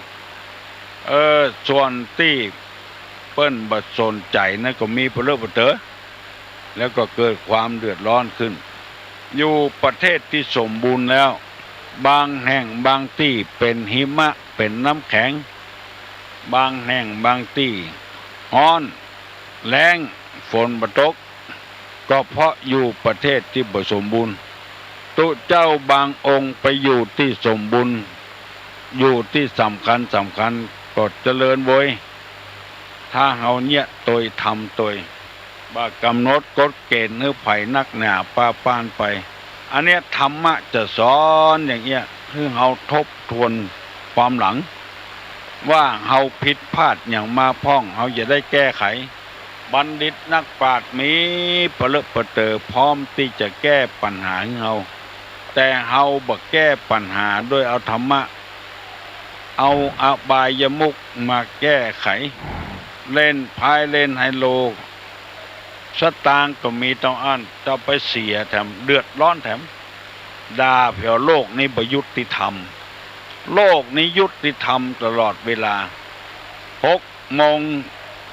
เออ ส่วนตี้เปิ้นบ่สนใจ๋นั้นก็มีปะเลอะปะเต๋อ แล้วก็เกิดความเดือดร้อนขึ้น อยู่ประเทศตี้สมบูรณ์แล้ว บางแห่งบางตี้เป๋นหิมะ เป๋นน้ำแข็ง บางแห่งบางตี้ฮ้อน แล้ง ฝนบ่ตก ก็เพราะอยู่ประเทศตี้บ่สมบูรณ์ ตุ๊เจ้าบางองค์ไปอยู่ตี้สมบูรณ์ อยู่ตี้สำคัญสำคัญก็เจริญโวย ถ้าเฮาเยียะตวยทำตวย บ่ากำหนดกฎเกณฑ์หื้อใผนักหนาปาปานไป อันเนี้ยธรรมะจะสอนอย่างเอี้ย หื้อเฮาทบทวนความหลัง ว่าเฮาผิดพลาดหยังมาพ่อง เฮาจะได้แก้ไข บัณฑิตนักปราชญ์มีปะเลอะปะเต๋อ พร้อมตี้จะแก้ปัญหาหื้อเฮา แต่เฮาบ่แก้ปัญหาโดยเอาธรรมะ เอาอบายมุขมาแก้ไข เล่นไพ่เล่นไฮโล สตางค์ก็มีต้องอั้น จะไปเสียแถมเดือดร้อนแถม ด่าเผียว โลกนี้บ่ยุติธรรม โลกนี้ยุติธรรมตลอดเวลา หกโมง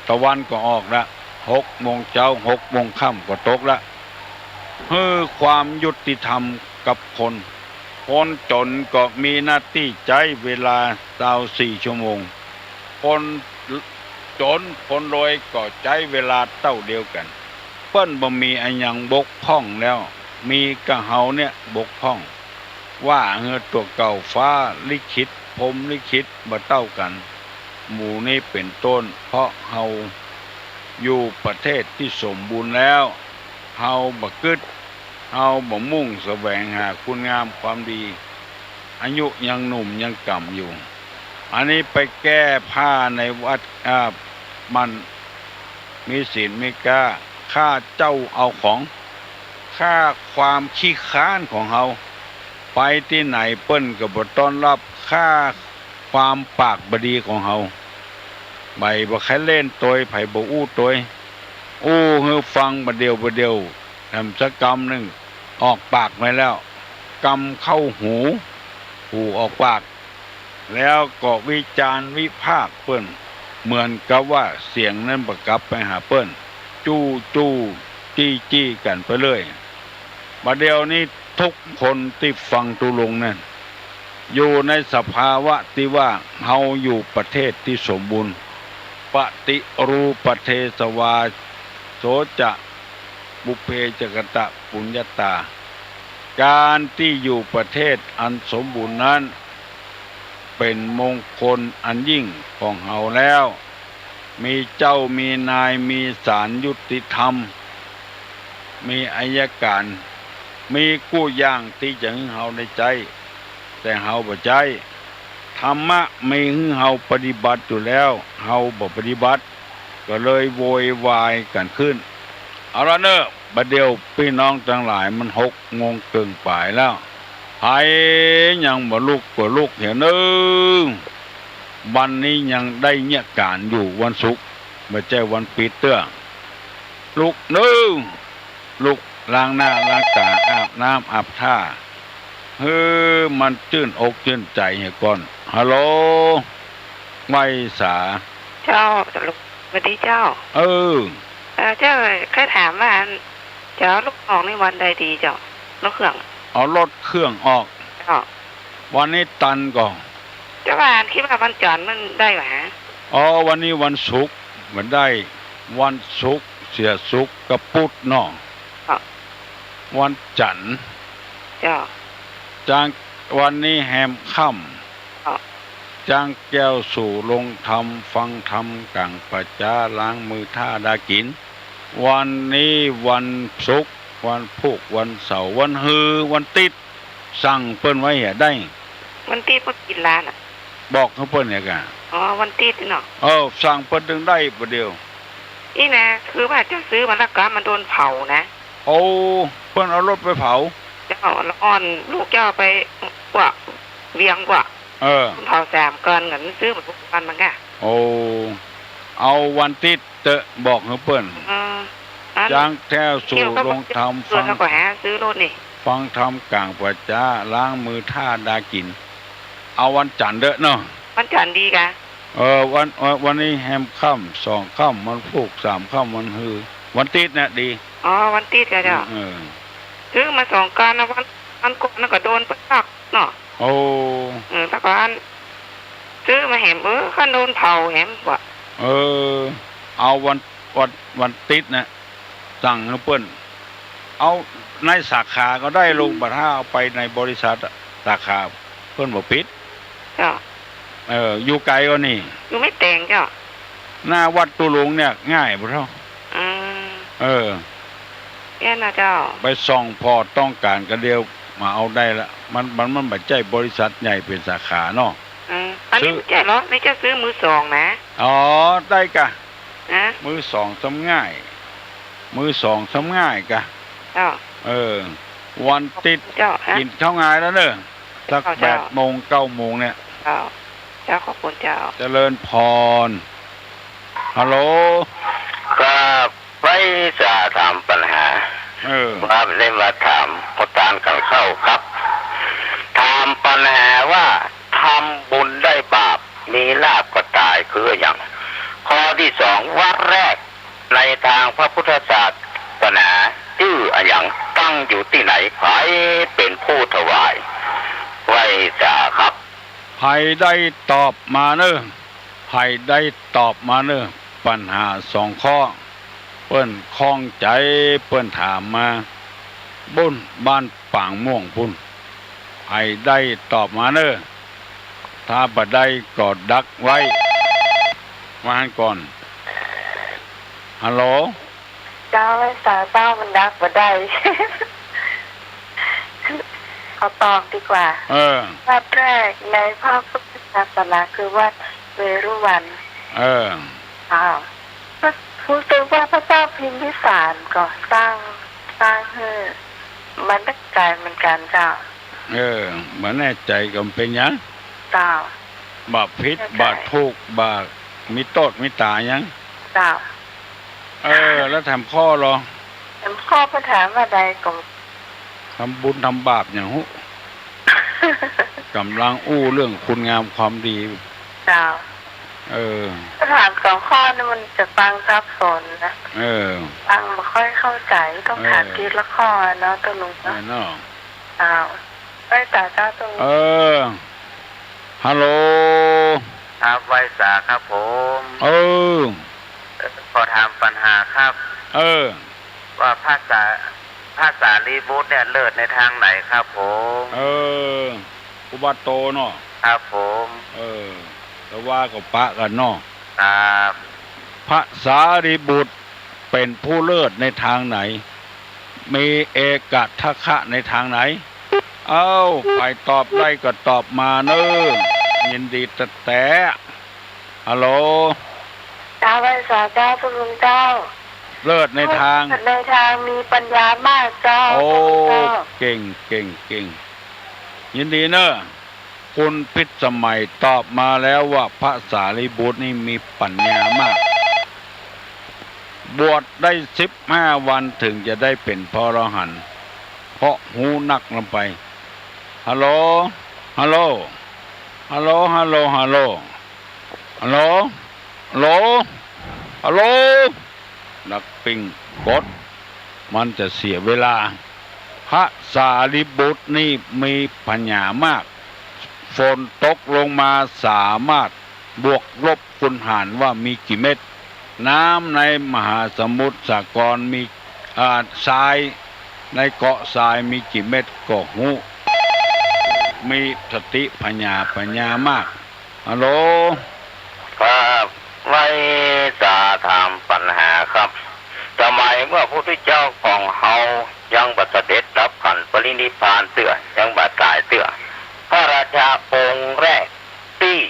ตะวันก็ออกละ หกโมงเจ๊า หกโมงค่ำก็ตกละ หื้อความยุติธรรมกับคน คนจ๋นก็มีหน้าตี้ใจ๊เวลาซาวสี่ชั่วโมง คนจ๋นคนรวยก็ใจ๊เวลาเต้าเดียวกั๋น เปิ้นบ่มีอะหยังบกพร่องแล้ว มีก้าเฮาเนี่ยบกพร่อง ว่าหื้อตั๋วเก่า ฟ้าลิขิต พรหมลิขิต บ่เต้ากั๋น หมู่นี้เป๋นต้น เพราะเฮาอยู่ประเทศตี้สมบูรณ์แล้ว เฮาบ่กึ๊ด เฮาบ่มุ่งแสวงหาคุณงามความดี อายุยังหนุ่มยังก๋ำอยู่ อันนี้ไปแก้ผ้าในวัด อ่า มันมีศีลมีก้า ฆ่าเจ้าเอาของ ฆ่าความขี้ค้านของเฮา ไปตี้ไหนเปิ้นก็บ่ต้อนรับ ฆ่าความปากบ่ดีของเฮา ใผบ่ใค่เล่นตวย ใผบ่อู้ตวย อู้หื้อฟังบ่าเดี่ยวบ่าเดี่ยว แถมสักกำนึ่ง ออกปากไปแล้ว กำเข้าหู หูออกปาก แล้วก็วิจารณ์วิพากษ์เปิ้น เหมือนกับว่าเสียงนั้นบ่กลับไปหาเปิ้น จู้จู้จี้จี้กั๋นไปเรื่อย บ่าเดี่ยวนี้ทุกคนตี้ฟังตุ๊ลุงนั้น อยู่ในสภาวะตี้ว่าเฮาอยู่ประเทศตี้สมบูรณ์ ปฏิรูปประเทศวา โสจะ ปุพเพจะกตปุญญาตา ก๋านตี้อยู่ประเทศอันสมบูรณ์นั้น เป๋นมงคลอันยิ่งของเฮาแล้ว มีเจ้ามีนาย มีศาลยุติธรรม มีอัยก๋าน มีกู้อย่างตี้จะหื้อเฮาได้ใจ๊ แต่เฮาบ่ใจ๊ ธรรมะมีหื้อเฮาปฏิบัติอยู่แล้ว เฮาบ่ปฏิบัติ ก็เลยโวยวายกั๋นขึ้น เอาละเน่อ บ่าเดี่ยวปี้น้องตังหลาย มันหกโมงเกิ่งป๋ายแล้ว ใผยังบ่ลุกก็ลุกเหียเน่อ วันนี้ยังได้เยียะก๋านอยู่ วันศุกร์ บ่ใจ้วันปิดเตื้อ ลุกเน่อ ลุกล้างหน้าล้างต๋า อาบน้ำอาบท่า หื้อมันจื้นอกจื้นใจ๋เหียก่อน ฮัลโหล ไหว้สา เจ้า หวัดดีเจ้า เออ เอ่อ เจ้า ใค่ถามว่า อัน จะเอารถออกนี่วันใดดีเจ้า รถเครื่อง เอารถเครื่องออก เจ้า วันนี้ตันก่อ เจ้าว่า อัน กึ๊ดว่าวันจ๋ารย์มันได้บ่ฮะ อ๋อ วันนี้วันศุกร์ บ่ได้ วันศุกร์ เสียศุกร์กับปุธเนาะ เจ้า วันจันทร์ เจ้า จาง วันนี้แฮมค่ำ เจ้า จางแก้วสู่โฮงธรรม ฟังธรรมก๋างป่าจ๊า ล้างมือถ้าดากิ๋น วันนี้วันศุกร์ วันพูก วันเสาร์ วันฮือ วันติ๊ด สั่งเปิ้นไว้เหียได้ วันติ๊ดเปิ้นกิ๋นลาน่ะ บอกหื้อเปิ้นเหียก่ะ อ๋อ วันติ๊ดเนาะ เออ สั่งเปิ้นตึงได้บ่าเดี่ยว อี้นะ คือว่าเจ้าซื้อมาแล้วก็มันโดนเผานะ โอ้ เปิ้นเอารถไปเผา เจ้า ละอ่อนลูกเจ้าไปกว่าเวียงกว่า เออ เผาสามก้อน กั๋นซื้อมาทุกวันมันก่ะ โอ้ เอาวันติ๊ด เต๊อะ บอกหื้อเปิ้น เออ อัน จางแก้วสู่โฮงธรรม ฟัง เขาก็หาซื้อรถนี่ ฟังธรรมก๋างป่าจ๊า ล้างมือถ้าดากิ๋น เอาวันจันทร์เต๊อะเนาะ วันจันทร์ดีก่ะ เออ วัน วัน วันนี้แฮมค่ำ สองค่ำ วันพูก สามค่ำ วันฮือ วันติ๊ดเนี่ยดี อ๋อ วันติ๊ดก่ะเจ้า เออ ซื้อมาสองก้อนนะ วัน วันก่อนนั่นก็โดนเปิ้นลักเนาะ โอ้ เออ แต่ก่อนซื้อมาแหม เออ ก็โดนเผาแหมว่ะ เออ เอาวัน วัน วันติ๊ดนะ สั่งหื้อเปิ้น เอาในสาขาก็ได้ลุง บ่ถ้าเอาไปในบริษัทอะ สาขาเปิ้นบ่ปิด เจ้า เออ อยู่ไก๋ก่อนี่ อยู่แม่แตงเจ้า หน้าวัดตุ๊ลุงเนี่ย ง่ายบ่าเฒ่า อืม เออ เนี่ยนะเจ้า ไปส่องผ่อต้องก๋านก็เดี่ยวมาเอาได้ละ มัน มัน มันบ่ใจ้บริษัทใหญ่เป๋นสาขาเนาะ อืม อันนี้ ซื้อ บ่ใจ้เหรอ นี่เจ้าซื้อมือสองนะ อ๋อ ได้ก่ะ ฮะ มือสองซ้ำง่าย มือสองซ้ำง่ายก่ะ เจ้า เออ วันติ๊ด เจ้า ฮะ กิ๋นข้าวงายแล้วเน่อ สัก เจ้า เจ้า แปดโมง เก้าโมงเนี่ย เจ้า เจ้า ขอบคุณเจ้า เจริญพร ฮัลโหล ครับ ไหว้สาถามปัญหา เออ ว่าได้มาถามอาจารย์ก่อนเข้าครับ ถามปัญหาว่าทำบุญได้บาป มีลาภก็ต๋ายคืออะหยัง ข้อตี้สอง วัดแรกในตางพระพุทธศาสนาจื้ออะหยัง ตั้งอยู่ตี้ไหน ใผเป๋นผู้ถวาย ไหว้สาครับ ใผได้ตอบมาเน่อ ใผได้ตอบมาเน่อ ปัญหาสองข้อ เปิ้นข้องใจ๋ เปิ้นถามมา บุ้นบ้านปางม่วงปุ้น ใผได้ตอบมาเน่อ ถ้าบ่ได้ก็ดักไว้ ว่าหั้นก่อน ฮัลโหล เจ้า ไหว้สาเจ้า มันดักบ่ได้ ขอตอบดีกว่า เออ วัดแรกในพระพุทธศาสนาคือวัดเวรุวัน เออ อ้าว รู้สึกว่าพระเจ้าพิมพิสารก็สร้าง สร้างหื้อ บ่แน่ใจ๋เหมือนกั๋นเจ้า เออ บ่แน่ใจ๋ก็บ่เป๋นหยัง เจ้า บ่ผิด บ่ถูก บ่มีโต้ษมีต๋าหยัง เจ้า เออ แล้วแถมข้อลอ แถมข้อ เปิ้นถามว่าใดก็ ทำบุญทำบาปหยังฮู้ ก่ำลังอู้เรื่องคุณงามความดี เจ้า เออ ถามสองข้อนี่มันจะฟังสับสนนะ เออ ฟังบ่ค่อยเข้าใจ๋ ต้องถาม เออ ทีละข้อเนาะ ตุ๊ลุง เออ เนาะ เนาะ อ้าว ไหว้สาเจ้าตุ๊ลุง เออ ฮัลโหล ครับ ไหว้สาครับผม เออ เอ่อ ขอถามปัญหาครับ เออ ว่าพระสา พระสารีบุตรเนี่ยเลิศในตางไหนครับผม เออ อุบัติโตเนาะ ครับผม เออ แต่ว่าก็ปะกั๋นเนาะ ครับ พระสารีบุตรเป๋นผู้เลิศในตางไหน มีเอกัตถะในตางไหน เอ้า ใผตอบได้ก็ตอบมาเน่อ ยินดีแต๊ๆ ฮัลโหล เจ้า ไหว้สาเจ้า ตุ๊ลุงเจ้า เลิศในตาง ในตางมีปัญญามากเจ้า โอ้ ตุ๊ลุงเจ้า เก่ง เก่ง เก่ง ยินดีเน่อ คุณพิษสมัยตอบมาแล้วว่าพระสารีบุตรนี่มีปัญญามาก บวชได้สิบห้าวันเถิงจะได้เป๋นพระอรหันต์ เพราะฮู้นักล้ำไป ฮัลโหล ฮัลโหล ฮัลโหล ฮัลโหล ฮัลโหล ฮัลโหล ฮัลโหล ฮัลโหล นักปิ้งกด มันจะเสียเวลา พระสารีบุตรนี่มีปัญญามาก ฝนตกลงมาสามารถบวกลบคูณหารว่ามีกี่เม็ด น้ำในมหาสมุทรสาครมี อ่า ทรายในเกาะทรายมีกี่เม็ดก็ฮู้ มีสติปัญญา ปัญญามาก ฮัลโหล ครับ ไหว้สาถามปัญหาครับ สมัยเมื่อพระพุทธเจ้าของเฮายังบ่เสด็จดับขันธ์ปรินิพพานเตื้อ ยังบ่ต๋ายเตื้อ พระราชาองค์แรกตี้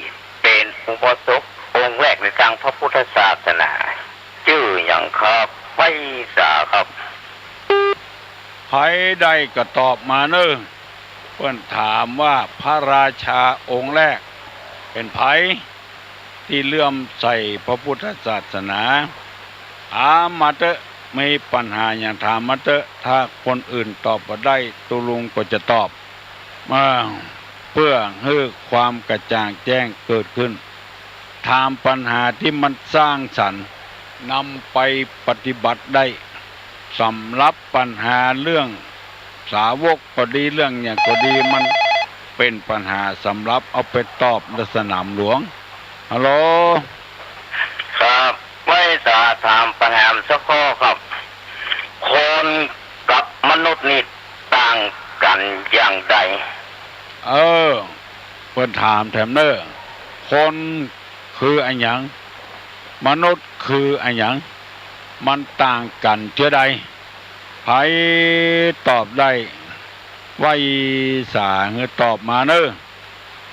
เป๋นอุโบสถองค์แรกในตางพระพุทธศาสนา จื้อหยังครับ ไหว้สาครับ ใผได้ก็ตอบมาเน่อ เปิ้นถามว่าพระราชาองค์แรกเป๋นใผ ตี้เลื่อมใสพระพุทธศาสนา ถามมาเต๊อะ มีปัญหาหยังถามมาเต๊อะ ถ้าคนอื่นตอบบ่ได้ ตุ๊ลุงก็จะตอบ อ่า เปื้อหื้อความกระจ่างแจ้งเกิดขึ้น ถามปัญหาตี้มันสร้างสรรค์ นำไปปฏิบัติได้ สำหรับปัญหาเรื่องสาวกก็ดี เรื่องหยังก็ดี มันเป๋นปัญหาสำหรับเอาไปตอบในสนามหลวง ฮัลโหล ครับ ไหว้สาถามปัญหาสักข้อครับ คนกับมนุษย์นี่ต่างกั๋นอย่างใด เออ เปิ้นถามแถมเน่อ คนคืออะหยัง มนุษย์คืออะหยัง มันต่างกั๋นเจื้อใด ใผตอบได้ ไหว้สาหื้อตอบมาเน่อ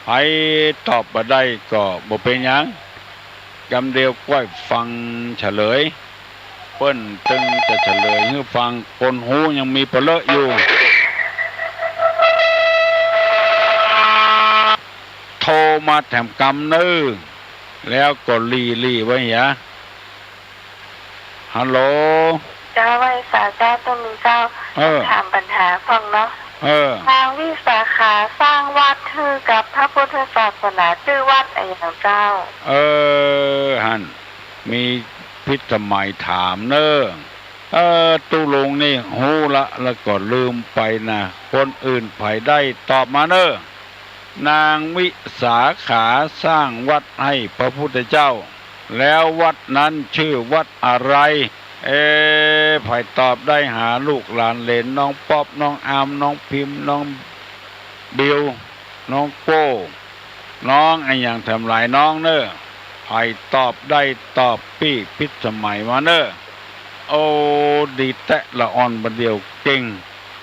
ใผตอบบ่ได้ก็บ่เป๋นหยัง กำเดียวก้อยฟังเฉลย เปิ้นตึงจะเฉลยหื้อฟัง คนฮู้ยังมีปะเลอะอยู่ โทรมาแถมกำเน่อ แล้วก็หลีๆ ไว้เหีย ฮัลโหล เจ้า ไหว้สาเจ้า ตุ๊ลุงเจ้า เออ ถามปัญหาพ่องเนาะ เออ นางวิสาขาสร้างวัดหื้อกับพระพุทธศาสนา จื้อวัดอะหยังเจ้า เออ หั้น มีพิสมัยถามเน่อ เออ ตุ๊ลุงนี่ฮู้ละ แล้วก็ลืมไปนะ คนอื่นใผได้ตอบมาเน่อ นางวิสาขาสร้างวัดให้พระพุทธเจ้า แล้ววัดนั้นชื่อวัดอะไร เอ๊ะ ใผตอบได้หาลูกหลานเหลน น้องป๊อป น้องอาม น้องพิมพ์ น้องบิว น้องโก้ น้องอะหยังแถมหลายน้องเน่อ ใผตอบได้ตอบปี้พิสมัยมาเน่อ โอ้ ดีแต๊ละอ่อนบ่าเดี่ยวเก่ง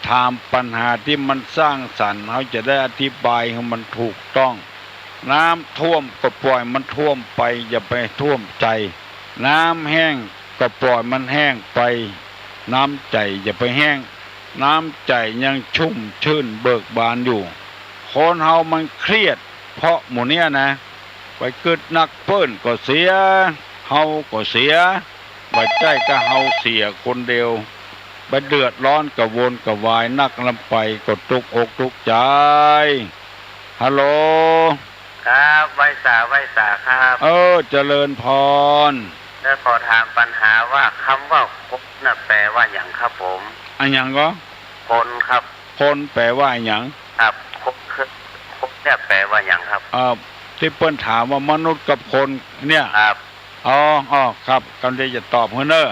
ถามปัญหาตี้มันสร้างสรรค์ เฮาจะได้อธิบายหื้อมันถูกต้อง น้ำท่วมก็ปล่อยมันท่วมไป อย่าไปท่วมใจ๋ น้ำแห้งก็ปล่อยมันแห้งไป น้ำใจ๋อย่าไปแห้ง น้ำใจ๋ยังชุ่มชื่นเบิกบานอยู่ คนเฮามันเครียดเพราะหมู่เนี้ยนะ ไปกึ๊ดนักเปิ้นก็เสีย เฮาก็เสีย บ่ใจ้ก้าเฮาเสียคนเดียว ไปเดือดร้อนกระวนกระวายนักล้ำไปก็ตุ๊กอกตุ๊กใจ๋ ฮัลโหล ครับ ไหว้สา ไหว้สาครับ เออ เจริญพร แล้วขอถามปัญหาว่ากำว่าคนน่ะแปลว่าหยังครับผม อะหยังก็ คนครับ คนแปลว่าอะหยัง ครับ คนคือ คนเนี่ยแปลว่าหยังครับ เอ่อ ตี้เปิ้นถามว่ามนุษย์กับคนเนี่ย ครับ อ๋อ อ๋อ ครับ กำลังจะตอบหื้อเน่อ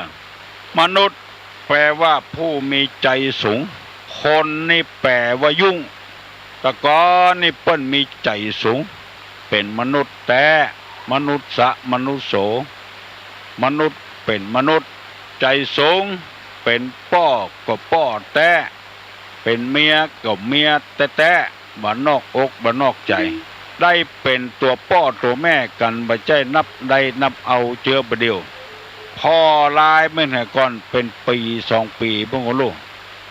มนุษย์แปลว่าผู้มีใจ๋สูง คนนี่แปลว่ายุ่ง แต่ก่อนนี่เปิ้นมีใจ๋สูง เป๋นมนุษย์แต๊ มนุสสะมนุสโส มนุษย์เป๋นมนุษย์ ใจ๋สูง เป๋นป้อก็ป้อแต๊ เป๋นเมียก็เมียแต๊ๆ บ่นอกอกบ่นอกใจ๋ ได้เป๋นตั๋วป้อตั๋วแม่กั๋น บ่ใจ้นับได้นับเอาเจื้อบ่าเดี่ยว ผ่อลายแม่นหาก่อนเป๋นปี๋สองปี๋ เปิ้นก็ฮู้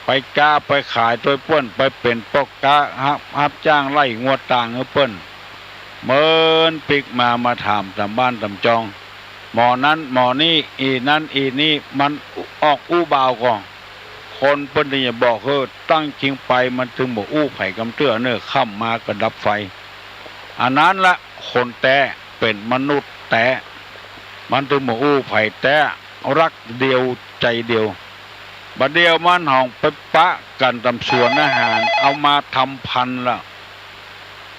ไปก๊าไปขายตวยเปิ้น ไปเป๋นป้อก๊าฮับ ฮับจ้างไล่งัวตางหื้อเปิ้น เมินปิ๊กมา มาถามต๋ามบ้านต๋ามจอง หมอนั้นหมอนี้ อี่นั้นอี่นี้ มันออกอู้บ่าวก่อ คนเปิ้นตึงจะบอกหื้อ ตั้งจริงไปมันตึงบ่อู้ใผกำเตื้อเน่อ ค่ำมาก็ดับไฟ อันนั้นละคนแต๊ เป๋นมนุษย์แต๊ มันตึงบ่อู้ใผแต๊ ฮักเดียวใจ๋เดียว บ่าเดี่ยวมันหองไปปะกั๋นต๋ามสวนอาหาร เอามาทำพันธุ์ละ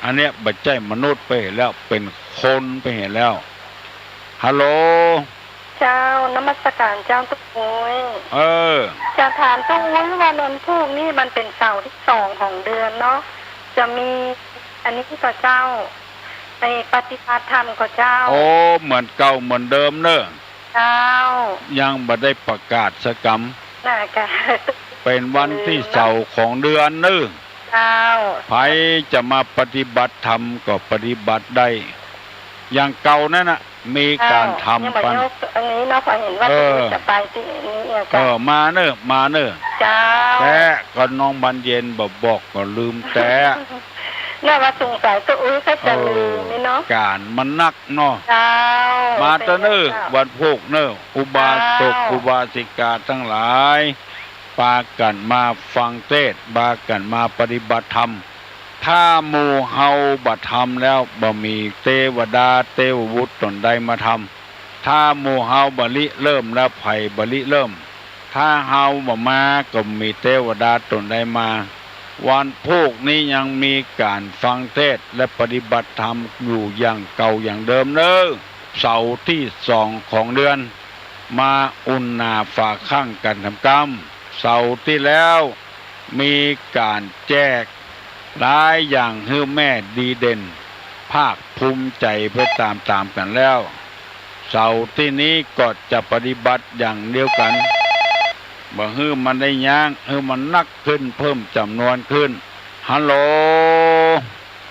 อันเนี้ยบ่ใจ้มนุษย์ไปเหียแล้ว เป๋นคนไปเหียแล้ว ฮัลโหล เจ้า นมัสก๋ารเจ้าตุ๊กอุ๊ย เออ จะถามตุ๊กอุ๊ยว่าวันพูกนี่มันเป๋นเสาร์ตี้สองของเดือนเนาะ จะมีอันนี้ก่อเจ้า ไปปฏิบัติธรรมก่อเจ้า โอ้ เหมือนเก่าเหมือนเดิมเน่อ เจ้า ยังบ่ได้ประกาศสักกำ น่ะค่ะ เป๋นวันตี้เสาร์ของเดือนเน่อ เจ้า ใผจะมาปฏิบัติธรรมก็ปฏิบัติได้ อย่างเก่านั้นน่ะ มีก๋านทำ เจ้า ยังบ่ ปัน ยกอันนี้เนาะ เพราะเห็นว่า เออ จะไปตี้นี่เนี่ย เออ เจ้า มาเน่อ มาเน่อ เจ้า แต่ก็น้องบานเย็นบ่บอกก็ลืมแต่ น่าว่าสงสัยก็ อุ๊ย ก็จะลืมนี่เนาะ เออ ก๋านมันนักเนาะ เจ้า มาเต๊อะเน่อ เป๋นไงเจ้า วันพูกเน่อ อุบาสก เจ้า อุบาสิกาตังหลาย ปากั๋นมาฟังเตสน์ ปากั๋นมาปฏิบัติธรรม ถ้าหมู่เฮาบ่ทำแล้ว บ่มีเตวดาเตวบุตรต๋นใดมาทำ ถ้าหมู่เฮาบ่ริเริ่มแล้ว ใผบ่ริเริ่ม ถ้าเฮาบ่มาก็บ่มีเตวดาต๋นใดมา วันพูกนี้ยังมีก๋านฟังเตสน์และปฏิบัติธรรมอยู่อย่างเก่าอย่างเดิมเน่อ เสาร์ตี้สองของเดือน มาอุ่นหน้าฝาข้างกั๋นทำกำ เสาร์ตี้แล้ว มีก๋านแจกหลายอย่างหื้อแม่ดีเด่น ภาคภูมิใจ๋ไปต๋ามๆ กั๋นแล้ว เสาร์ตี้นี้ก็จะปฏิบัติอย่างเดียวกั๋น บ่หื้อมันได้ย้าง หื้อมันนักขึ้น เพิ่มจ๋ำนวนขึ้น ฮัลโหล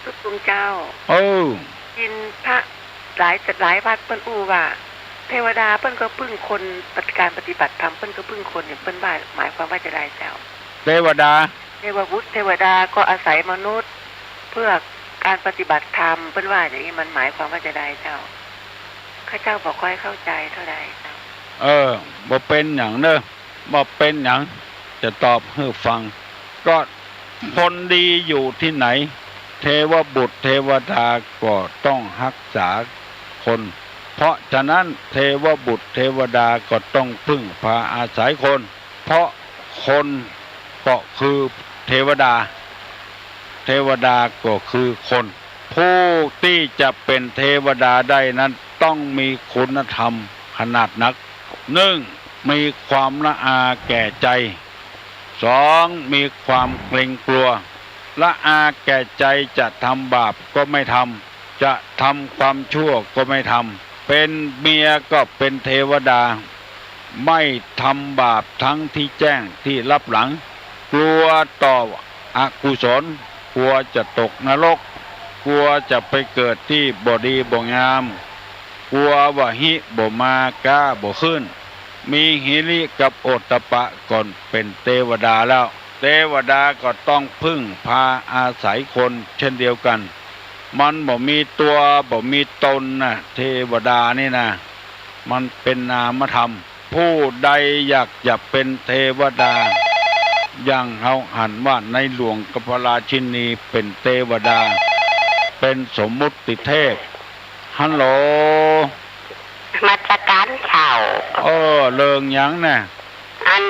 พระคุณเจ้า เออ ยินพระหลาย หลายวัดเปิ้นอู้ว่า เทวดาเปิ้นก็พึ่งคน ปฏิ ก๋านปฏิบัติธรรมเปิ้นก็พึ่งคนเนี่ย เปิ้นว่าหมายความว่าจะใดเจ้า เทวดา เทวบุตรเทวดาก็อาศัยมนุษย์ เพื่อก๋านปฏิบัติธรรม เปิ้นว่าอย่างนี้มันหมายความว่าจะใดเจ้า ข้าเจ้าบ่ค่อยเข้าใจ๋เท่าใดเจ้า เออ บ่เป๋นหยังเน่อ บ่เป๋นหยัง จะตอบหื้อฟัง ก็คนดีอยู่ตี้ไหน เทวบุตรเทวดาก็ต้องฮักษาคน เพราะฉะนั้นเทวบุตรเทวดาก็ต้องพึ่งพาอาศัยคน เพราะคนก็คือเทวดา เทวดาก็คือคน ผู้ตี้จะเป๋นเทวดาได้นั้นต้องมีคุณธรรมขนาดนัก หนึ่ง มีความละอาแก่ใจ๋ สอง มีความเกรงกลัว ละอาแก่ใจ๋จะทำบาปก็ไม่ทำ จะทำความชั่วก็ไม่ทำ เป๋นเมียก็เป๋นเทวดา ไม่ทำบาปทั้งตี้แจ้งตี้ลับหลัง กลัวต่ออกุศล กลัวจะตกนรก กลัวจะไปเกิดตี้บ่ดีบ่งาม กลัวว่าฮิบ่มาก๊าบ่ขึ้น มีหิริกับโอตตัปปะก่อนเป๋นเทวดาแล้ว เทวดาก็ต้องพึ่งพาอาศัยคนเช่นเดียวกั๋น มันบ่มีตั๋วบ่มีต๋นน่ะ เทวดานี่นะ มันเป๋นนามธรรม ผู้ใดอยากจะเป๋นเทวดา อย่างเฮาหันว่าในหลวงกับพระราชินีเป๋นเทวดา เป๋นสมมุติเทพ ฮัลโหล นมัสก๋านเจ้า เออ เรื่องหยังน่ะ อัน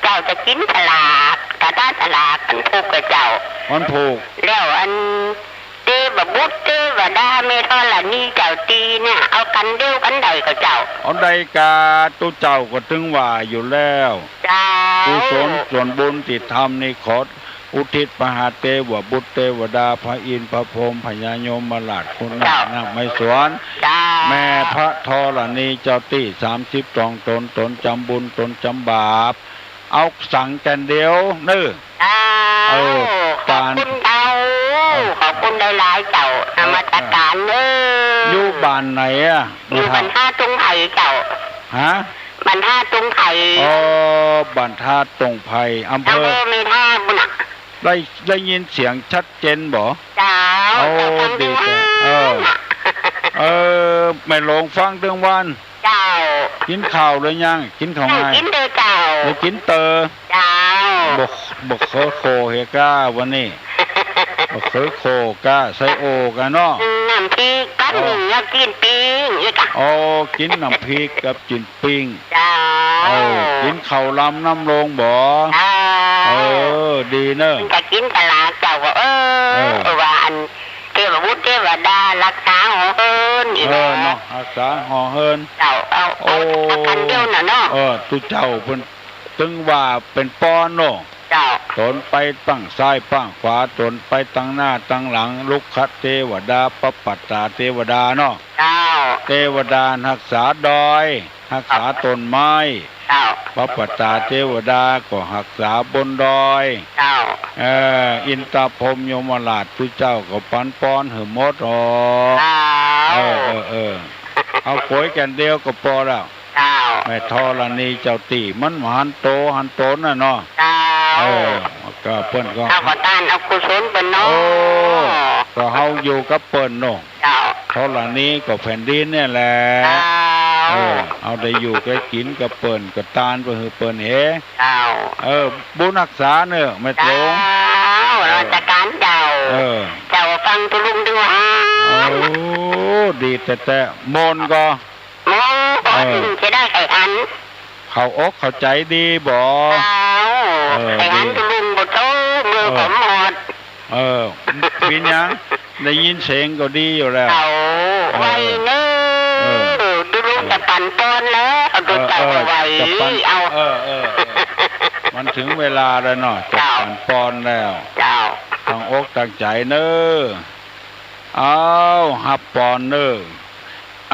เจ้าจะกิ๋นสลาก กาตาสลากวันพูกก่อเจ้า วันพูก แล้วอันเตวบุตรเตวดาแม่ธรณีเจ้าตี้เนี่ย เอากั๋นเดียวกั๋นได้ก่อเจ้า เอาได้กา ตุ๊เจ้าก็ตึงว่าอยู่แล้ว เจ้า กุศลส่วนบุญตี้ทำนี่ขอ อุทิศไปหาเตวบุตรเตวดา พระอินทร์พระพรหมพญายมราช คุณนาค เจ้า นาคไม้สวน เจ้า แม่พระธรณีเจ้าตี้สามสิบสองต๋น ต๋นจ๋ำบุญต๋นจ๋ำบาป เอาสังแก่นเดียวเน่อ เจ้า เออ ขอบคุณเจ้า เออ ขอบคุณหลายๆ เจ้า เออ นมัสก๋านเน่อ อยู่บ้านไหนอะ อยู่บ้านท่าตุงไผ่เจ้า ฮะ บ้านท่าตุงไผ่ อ๋อ บ้านท่าตุงไผ่ อำเภอ อำเภอแม่ทะบุญน่ะ ได้ ได้ยินเสียงชัดเจนบ่ เจ้า โอ้ เจ้าฟัง ดีจัง เออ เออ แม่หลวงฟังตึงวัน เจ้า กิ๋นข้าวหรือยัง กิ๋นข้าว ยัง ไง กิ๋นเต๊อะเจ้า ได้กิ๋นเต๊อะ เจ้า บ่ บ่เขือโขเฮก้าวันนี้ บ่เขือโขก้า ไส้โอก้าเนาะ น้ำพริกกับ อ๋อ นี่ กิ๋นปิ้งอีกอะ อ๋อ กิ๋นน้ำพริกกับกิ๋น ปิ้ง เจ้า เออ กิ๋นข้าวลำน้ำโลงบ่ เจ้า เออ ดีเน่อ มันจะกิ๋นสลากเจ้าก็ เออ เออ เออ ว่าอันเทวบุตรเทวดารักษาหอเฮิรนอีก เออ นะ เนาะ รักษาหอเฮิรน เจ้า เอา เอา โอ้ เอากั๋นเดียวน่ะเนาะ เออ ตุ๊เจ้าเปิ้นตึงว่าเป๋นป้อเนาะ เจ้า ตนไปป้างซ้ายป้างขวา ตนไปตังหน้าตังหลัง รุกขเตวดา ปปัตตาเตวดาเนาะ เจ้า เตวดาฮักษาดอย ฮักษาต้นไม้ เจ้า ปปัตตาเตวดาก็ฮักษาบนดอย เจ้า เออ อินทพรหมยมราชตุ๊เจ้าก็ปันปอนหื้อหมดอ๋อ เจ้า เออ เออ เออ เอาก๋วยแก่นเดียวก็ปอแล้ว เจ้า แม่ธรณีเจ้าตี้มันบ่หันโตหันต๋นน่ะเนาะ เจ้า เออ ก็เปิ้นก็ เฮาก็ต้านเอากุศลเปิ้นเนาะ โอ้ ก็เฮาอยู่กับเปิ้นเนาะ เจ้า ธรณีก็แผ่นดินเนี่ยแหละ เจ้า เออ เฮาได้อยู่ได้กิ๋นกับเปิ้น ก็ต้านไปหื้อเปิ้นเฮ เจ้า เออ บุญฮักษาเน่อแม่ต๋ง เจ้า เออ นมัสก๋านเจ้า เออ เจ้าฟังตุ๊ลุงตึงว่า โอ้ ดีแต๊ๆ มนต์ก็ โอ้ เออ จะได้ไข่อัน เข้าอกเข้าใจ๋ดีบ่ เจ้า เออ ไข่อัน ดี ตุ๊ลุงบ่โต มือ เออ ก็หมด เออ เป๋นหยัง ได้ยินเสียงก็ดีอยู่แล้ว เจ้า เออ ไวเน่อ เออ ตุ๊ลุงจะปั๋นปอนแล้ว เอาตุ๊เจ้า เออ เออ ไว จะปั๋น เอา เออ เออ เออ มันเถิงเวลาแล้วเนาะ จะ เจ้า ปั๋นปอนแล้ว เจ้า ตั้งอกตั้งใจ๋เน่อ อ้าว ฮับปอนเน่อ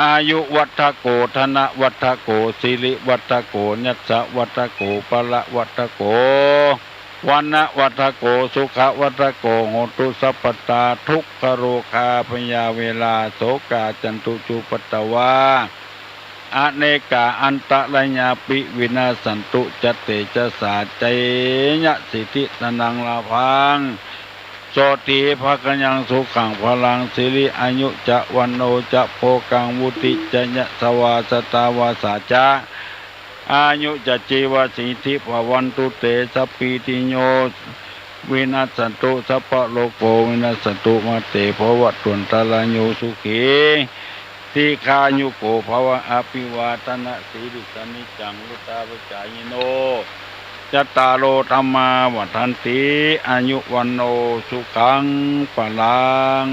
อายุวัฑโฆ ธนวัฑโฆ สิริวัฑโฆ ยัสสะวัฑโฆ พละวัฑโฆ วรรณะวัฑโฆ สุขะวัฑโฆ โหตุสัพพตา ทุกขโรคาพยาเวรา โสกาจันตุจุปัตตวา อเนกาอันตรายาปิ วินัสสันตุ จะเตจะสา ชัยยะสิทธิธนังลาภัง โสตถีภะคะยัง สุขังพลัง สิริอายุจะ วัณโณจะ โภคัง วุฒิจะ ยะสะวา สะตาวาสาจะ อายุจะ จีวะสิทธิ ภะวันตุเต สัพพีติโย วินัสสันตุ สัพพะโรโค วินัสสันตุ มาเต ภะวะตวันตะราโย สุขี ทีฆายุโก ภะวะ อภิวาทะนะสีลิสสะ นิจจัง วุฑฒาปะจายิโน จัตตาโร ธัมมา วัฑฒันติ อายุ วัณโณ สุขัง พลัง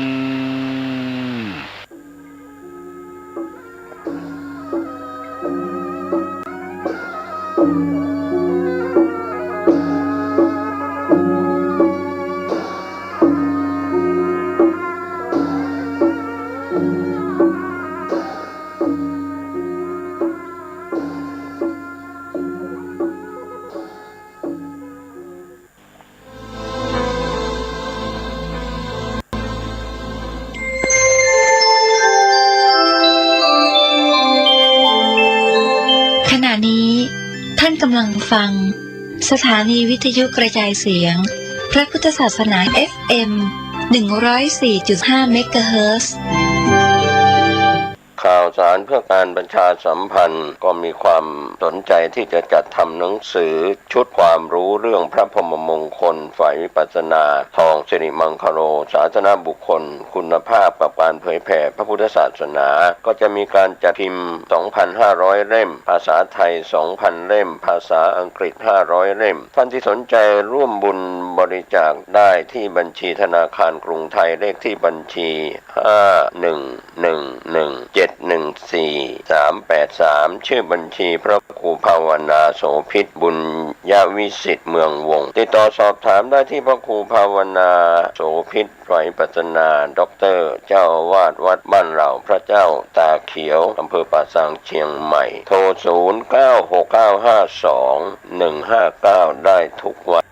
ขณะนี้ท่านกำลังฟังสถานีวิทยุกระจายเสียงพระพุทธศาสนา เอฟเอ็ม หนึ่งร้อยสี่จุดห้า เมกะเฮิรตซ์ ข่าวสารเพื่อการประชาสัมพันธ์ ก็มีความสนใจที่จะจัดทำหนังสือชุดความรู้เรื่องพระพรหมมงคลฝ่ายวิปัสสนา ทองสิริมังคโล ศาสนบุคคลคุณภาพกับการเผยแผ่พระพุทธศาสนา ก็จะมีการจัดพิมพ์ สองพันห้าร้อย เล่ม ภาษาไทย สองพัน เล่ม ภาษาอังกฤษ ห้าร้อย เล่ม ท่านที่สนใจร่วมบุญบริจาคได้ที่บัญชีธนาคารกรุงไทย เลขที่บัญชี ห้าหนึ่งหนึ่งหนึ่งเจ็ดหนึ่งสี่สามแปดสาม ชื่อบัญชีพระครูภาวนาโสภิต บุญยวิสิทธิ์ เมืองวงศ์ ติดต่อสอบถามได้ที่พระครูภาวนาโสภิต ฝ่ายวิปัสสนา ด็อกเตอร์ เจ้าอาวาสวัดบ้านเหล่าพระเจ้าตาเขียว อำเภอป่าซาง เชียงใหม่ โทร ศูนย์เก้าหกเก้าห้าสองหนึ่งห้าเก้า ได้ทุกวัน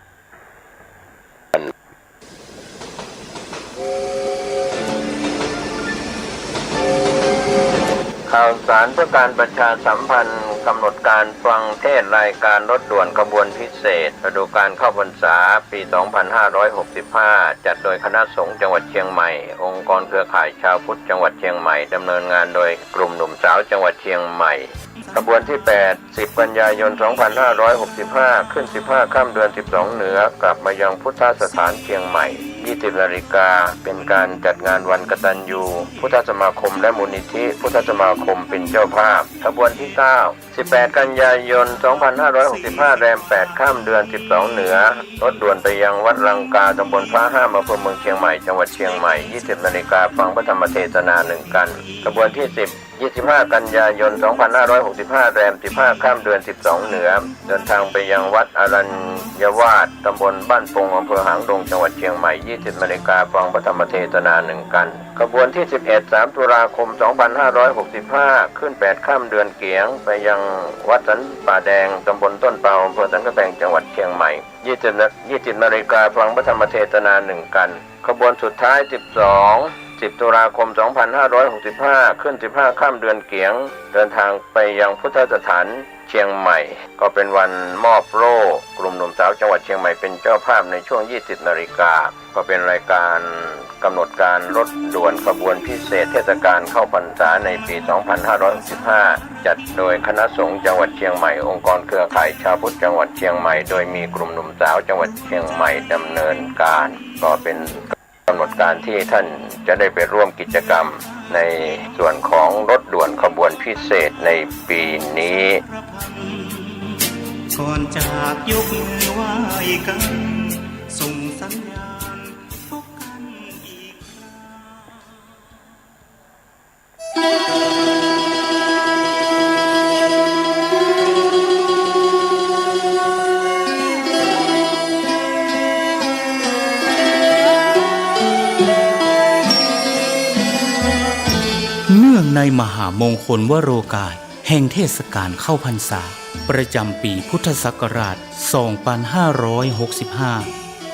ข่าวสารเพื่อการประชาสัมพันธ์ กำหนดการฟังเทศน์รายการรถด่วนขบวนพิเศษ ฤดูกาลเข้าพรรษา ปี สองพันห้าร้อยหกสิบห้า จัดโดยคณะสงฆ์จังหวัดเชียงใหม่ องค์กรเครือข่ายชาวพุทธจังหวัดเชียงใหม่ ดำเนินงานโดยกลุ่มหนุ่มสาวจังหวัดเชียงใหม่ ขบวนที่แปด สิบกันยายน สองพันห้าร้อยหกสิบห้า ขึ้น สิบห้าค่ำเดือน สิบสอง เหนือ กลับมายังพุทธสถานเชียงใหม่ ยี่สิบนาฬิกา เป็นการจัดงานวันกตัญญู พุทธสมาคม และมูลนิธิพุทธสมาคมเป็นเจ้าภาพ ขบวนที่เก้า สิบแปดกันยายน สองพันห้าร้อยหกสิบห้า แรมแปดค่ำเดือน สิบสอง เหนือ รถด่วนไปยังวัดลังกา ตำบลพระห้าม อำเภอเมืองเชียงใหม่ จังหวัดเชียงใหม่ ยี่สิบนาฬิกา ฟังพระธรรมเทศนาหนึ่งกัน ขบวนที่สิบ ยี่สิบห้า กันยายน สองพันห้าร้อยหกสิบห้า แรม สิบห้า ค่ำ เดือน สิบสอง เหนือ เดินทางไปยังวัดอรัญญวาส ตำบลบ้านปง อำเภอหางดง จังหวัดเชียงใหม่ ยี่สิบนาฬิกา ฟังพระธรรมเทศนาหนึ่งกัณฑ์ ขบวนที่ สิบเอ็ด สาม ตุลาคม สองพันห้าร้อยหกสิบห้า ขึ้น แปด ค่ำ เดือนเกี๋ยง ไปยังวัดสันป่าแดง ตำบลต้นเปา อำเภอสันกำแพง จังหวัดเชียงใหม่ ยี่สิบนา ยี่สิบนาฬิกา ฟังพระธรรมเทศนาหนึ่งกัณฑ์ ขบวนสุดท้าย สิบสอง สิบ ตุลาคม สองพันห้าร้อยหกสิบห้า ขึ้น สิบห้า ค่ำ เดือนเกี๋ยง เดินทางไปยังพุทธสถานเชียงใหม่ ก็เป็นวันมอบโล่ กลุ่มหนุ่มสาวจังหวัดเชียงใหม่เป็นเจ้าภาพในช่วง ยี่สิบนาฬิกา ก็เป็นรายการกำหนดการรถด่วนขบวนพิเศษเทศกาลเข้าพรรษาในปี สองพันห้าร้อยหกสิบห้า จัดโดยคณะสงฆ์จังหวัดเชียงใหม่ องค์กรเครือข่ายชาวพุทธจังหวัดเชียงใหม่ โดยมีกลุ่มหนุ่มสาวจังหวัดเชียงใหม่ดำเนินการ ก็เป็นกำหนดการที่ท่านจะได้ไปร่วมกิจกรรมในส่วนของรถด่วนขบวนพิเศษในปีนี้ ก่อนจากยกมือไหว้กัน ส่งสัญญาณพบกันอีกครั้ง เนื่องในมหามงคลวโรกาส แห่งเทศกาลเข้าพรรษา ประจำปีพุทธศักราช สองพันห้าร้อยหกสิบห้า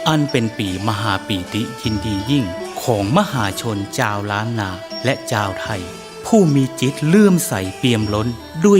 อันเป็นปีมหาปีติยินดียิ่งของมหาชนจาวล้านนาและจาวไทย ผู้มีจิตเลื่อมใสเปี่ยมล้นด้วย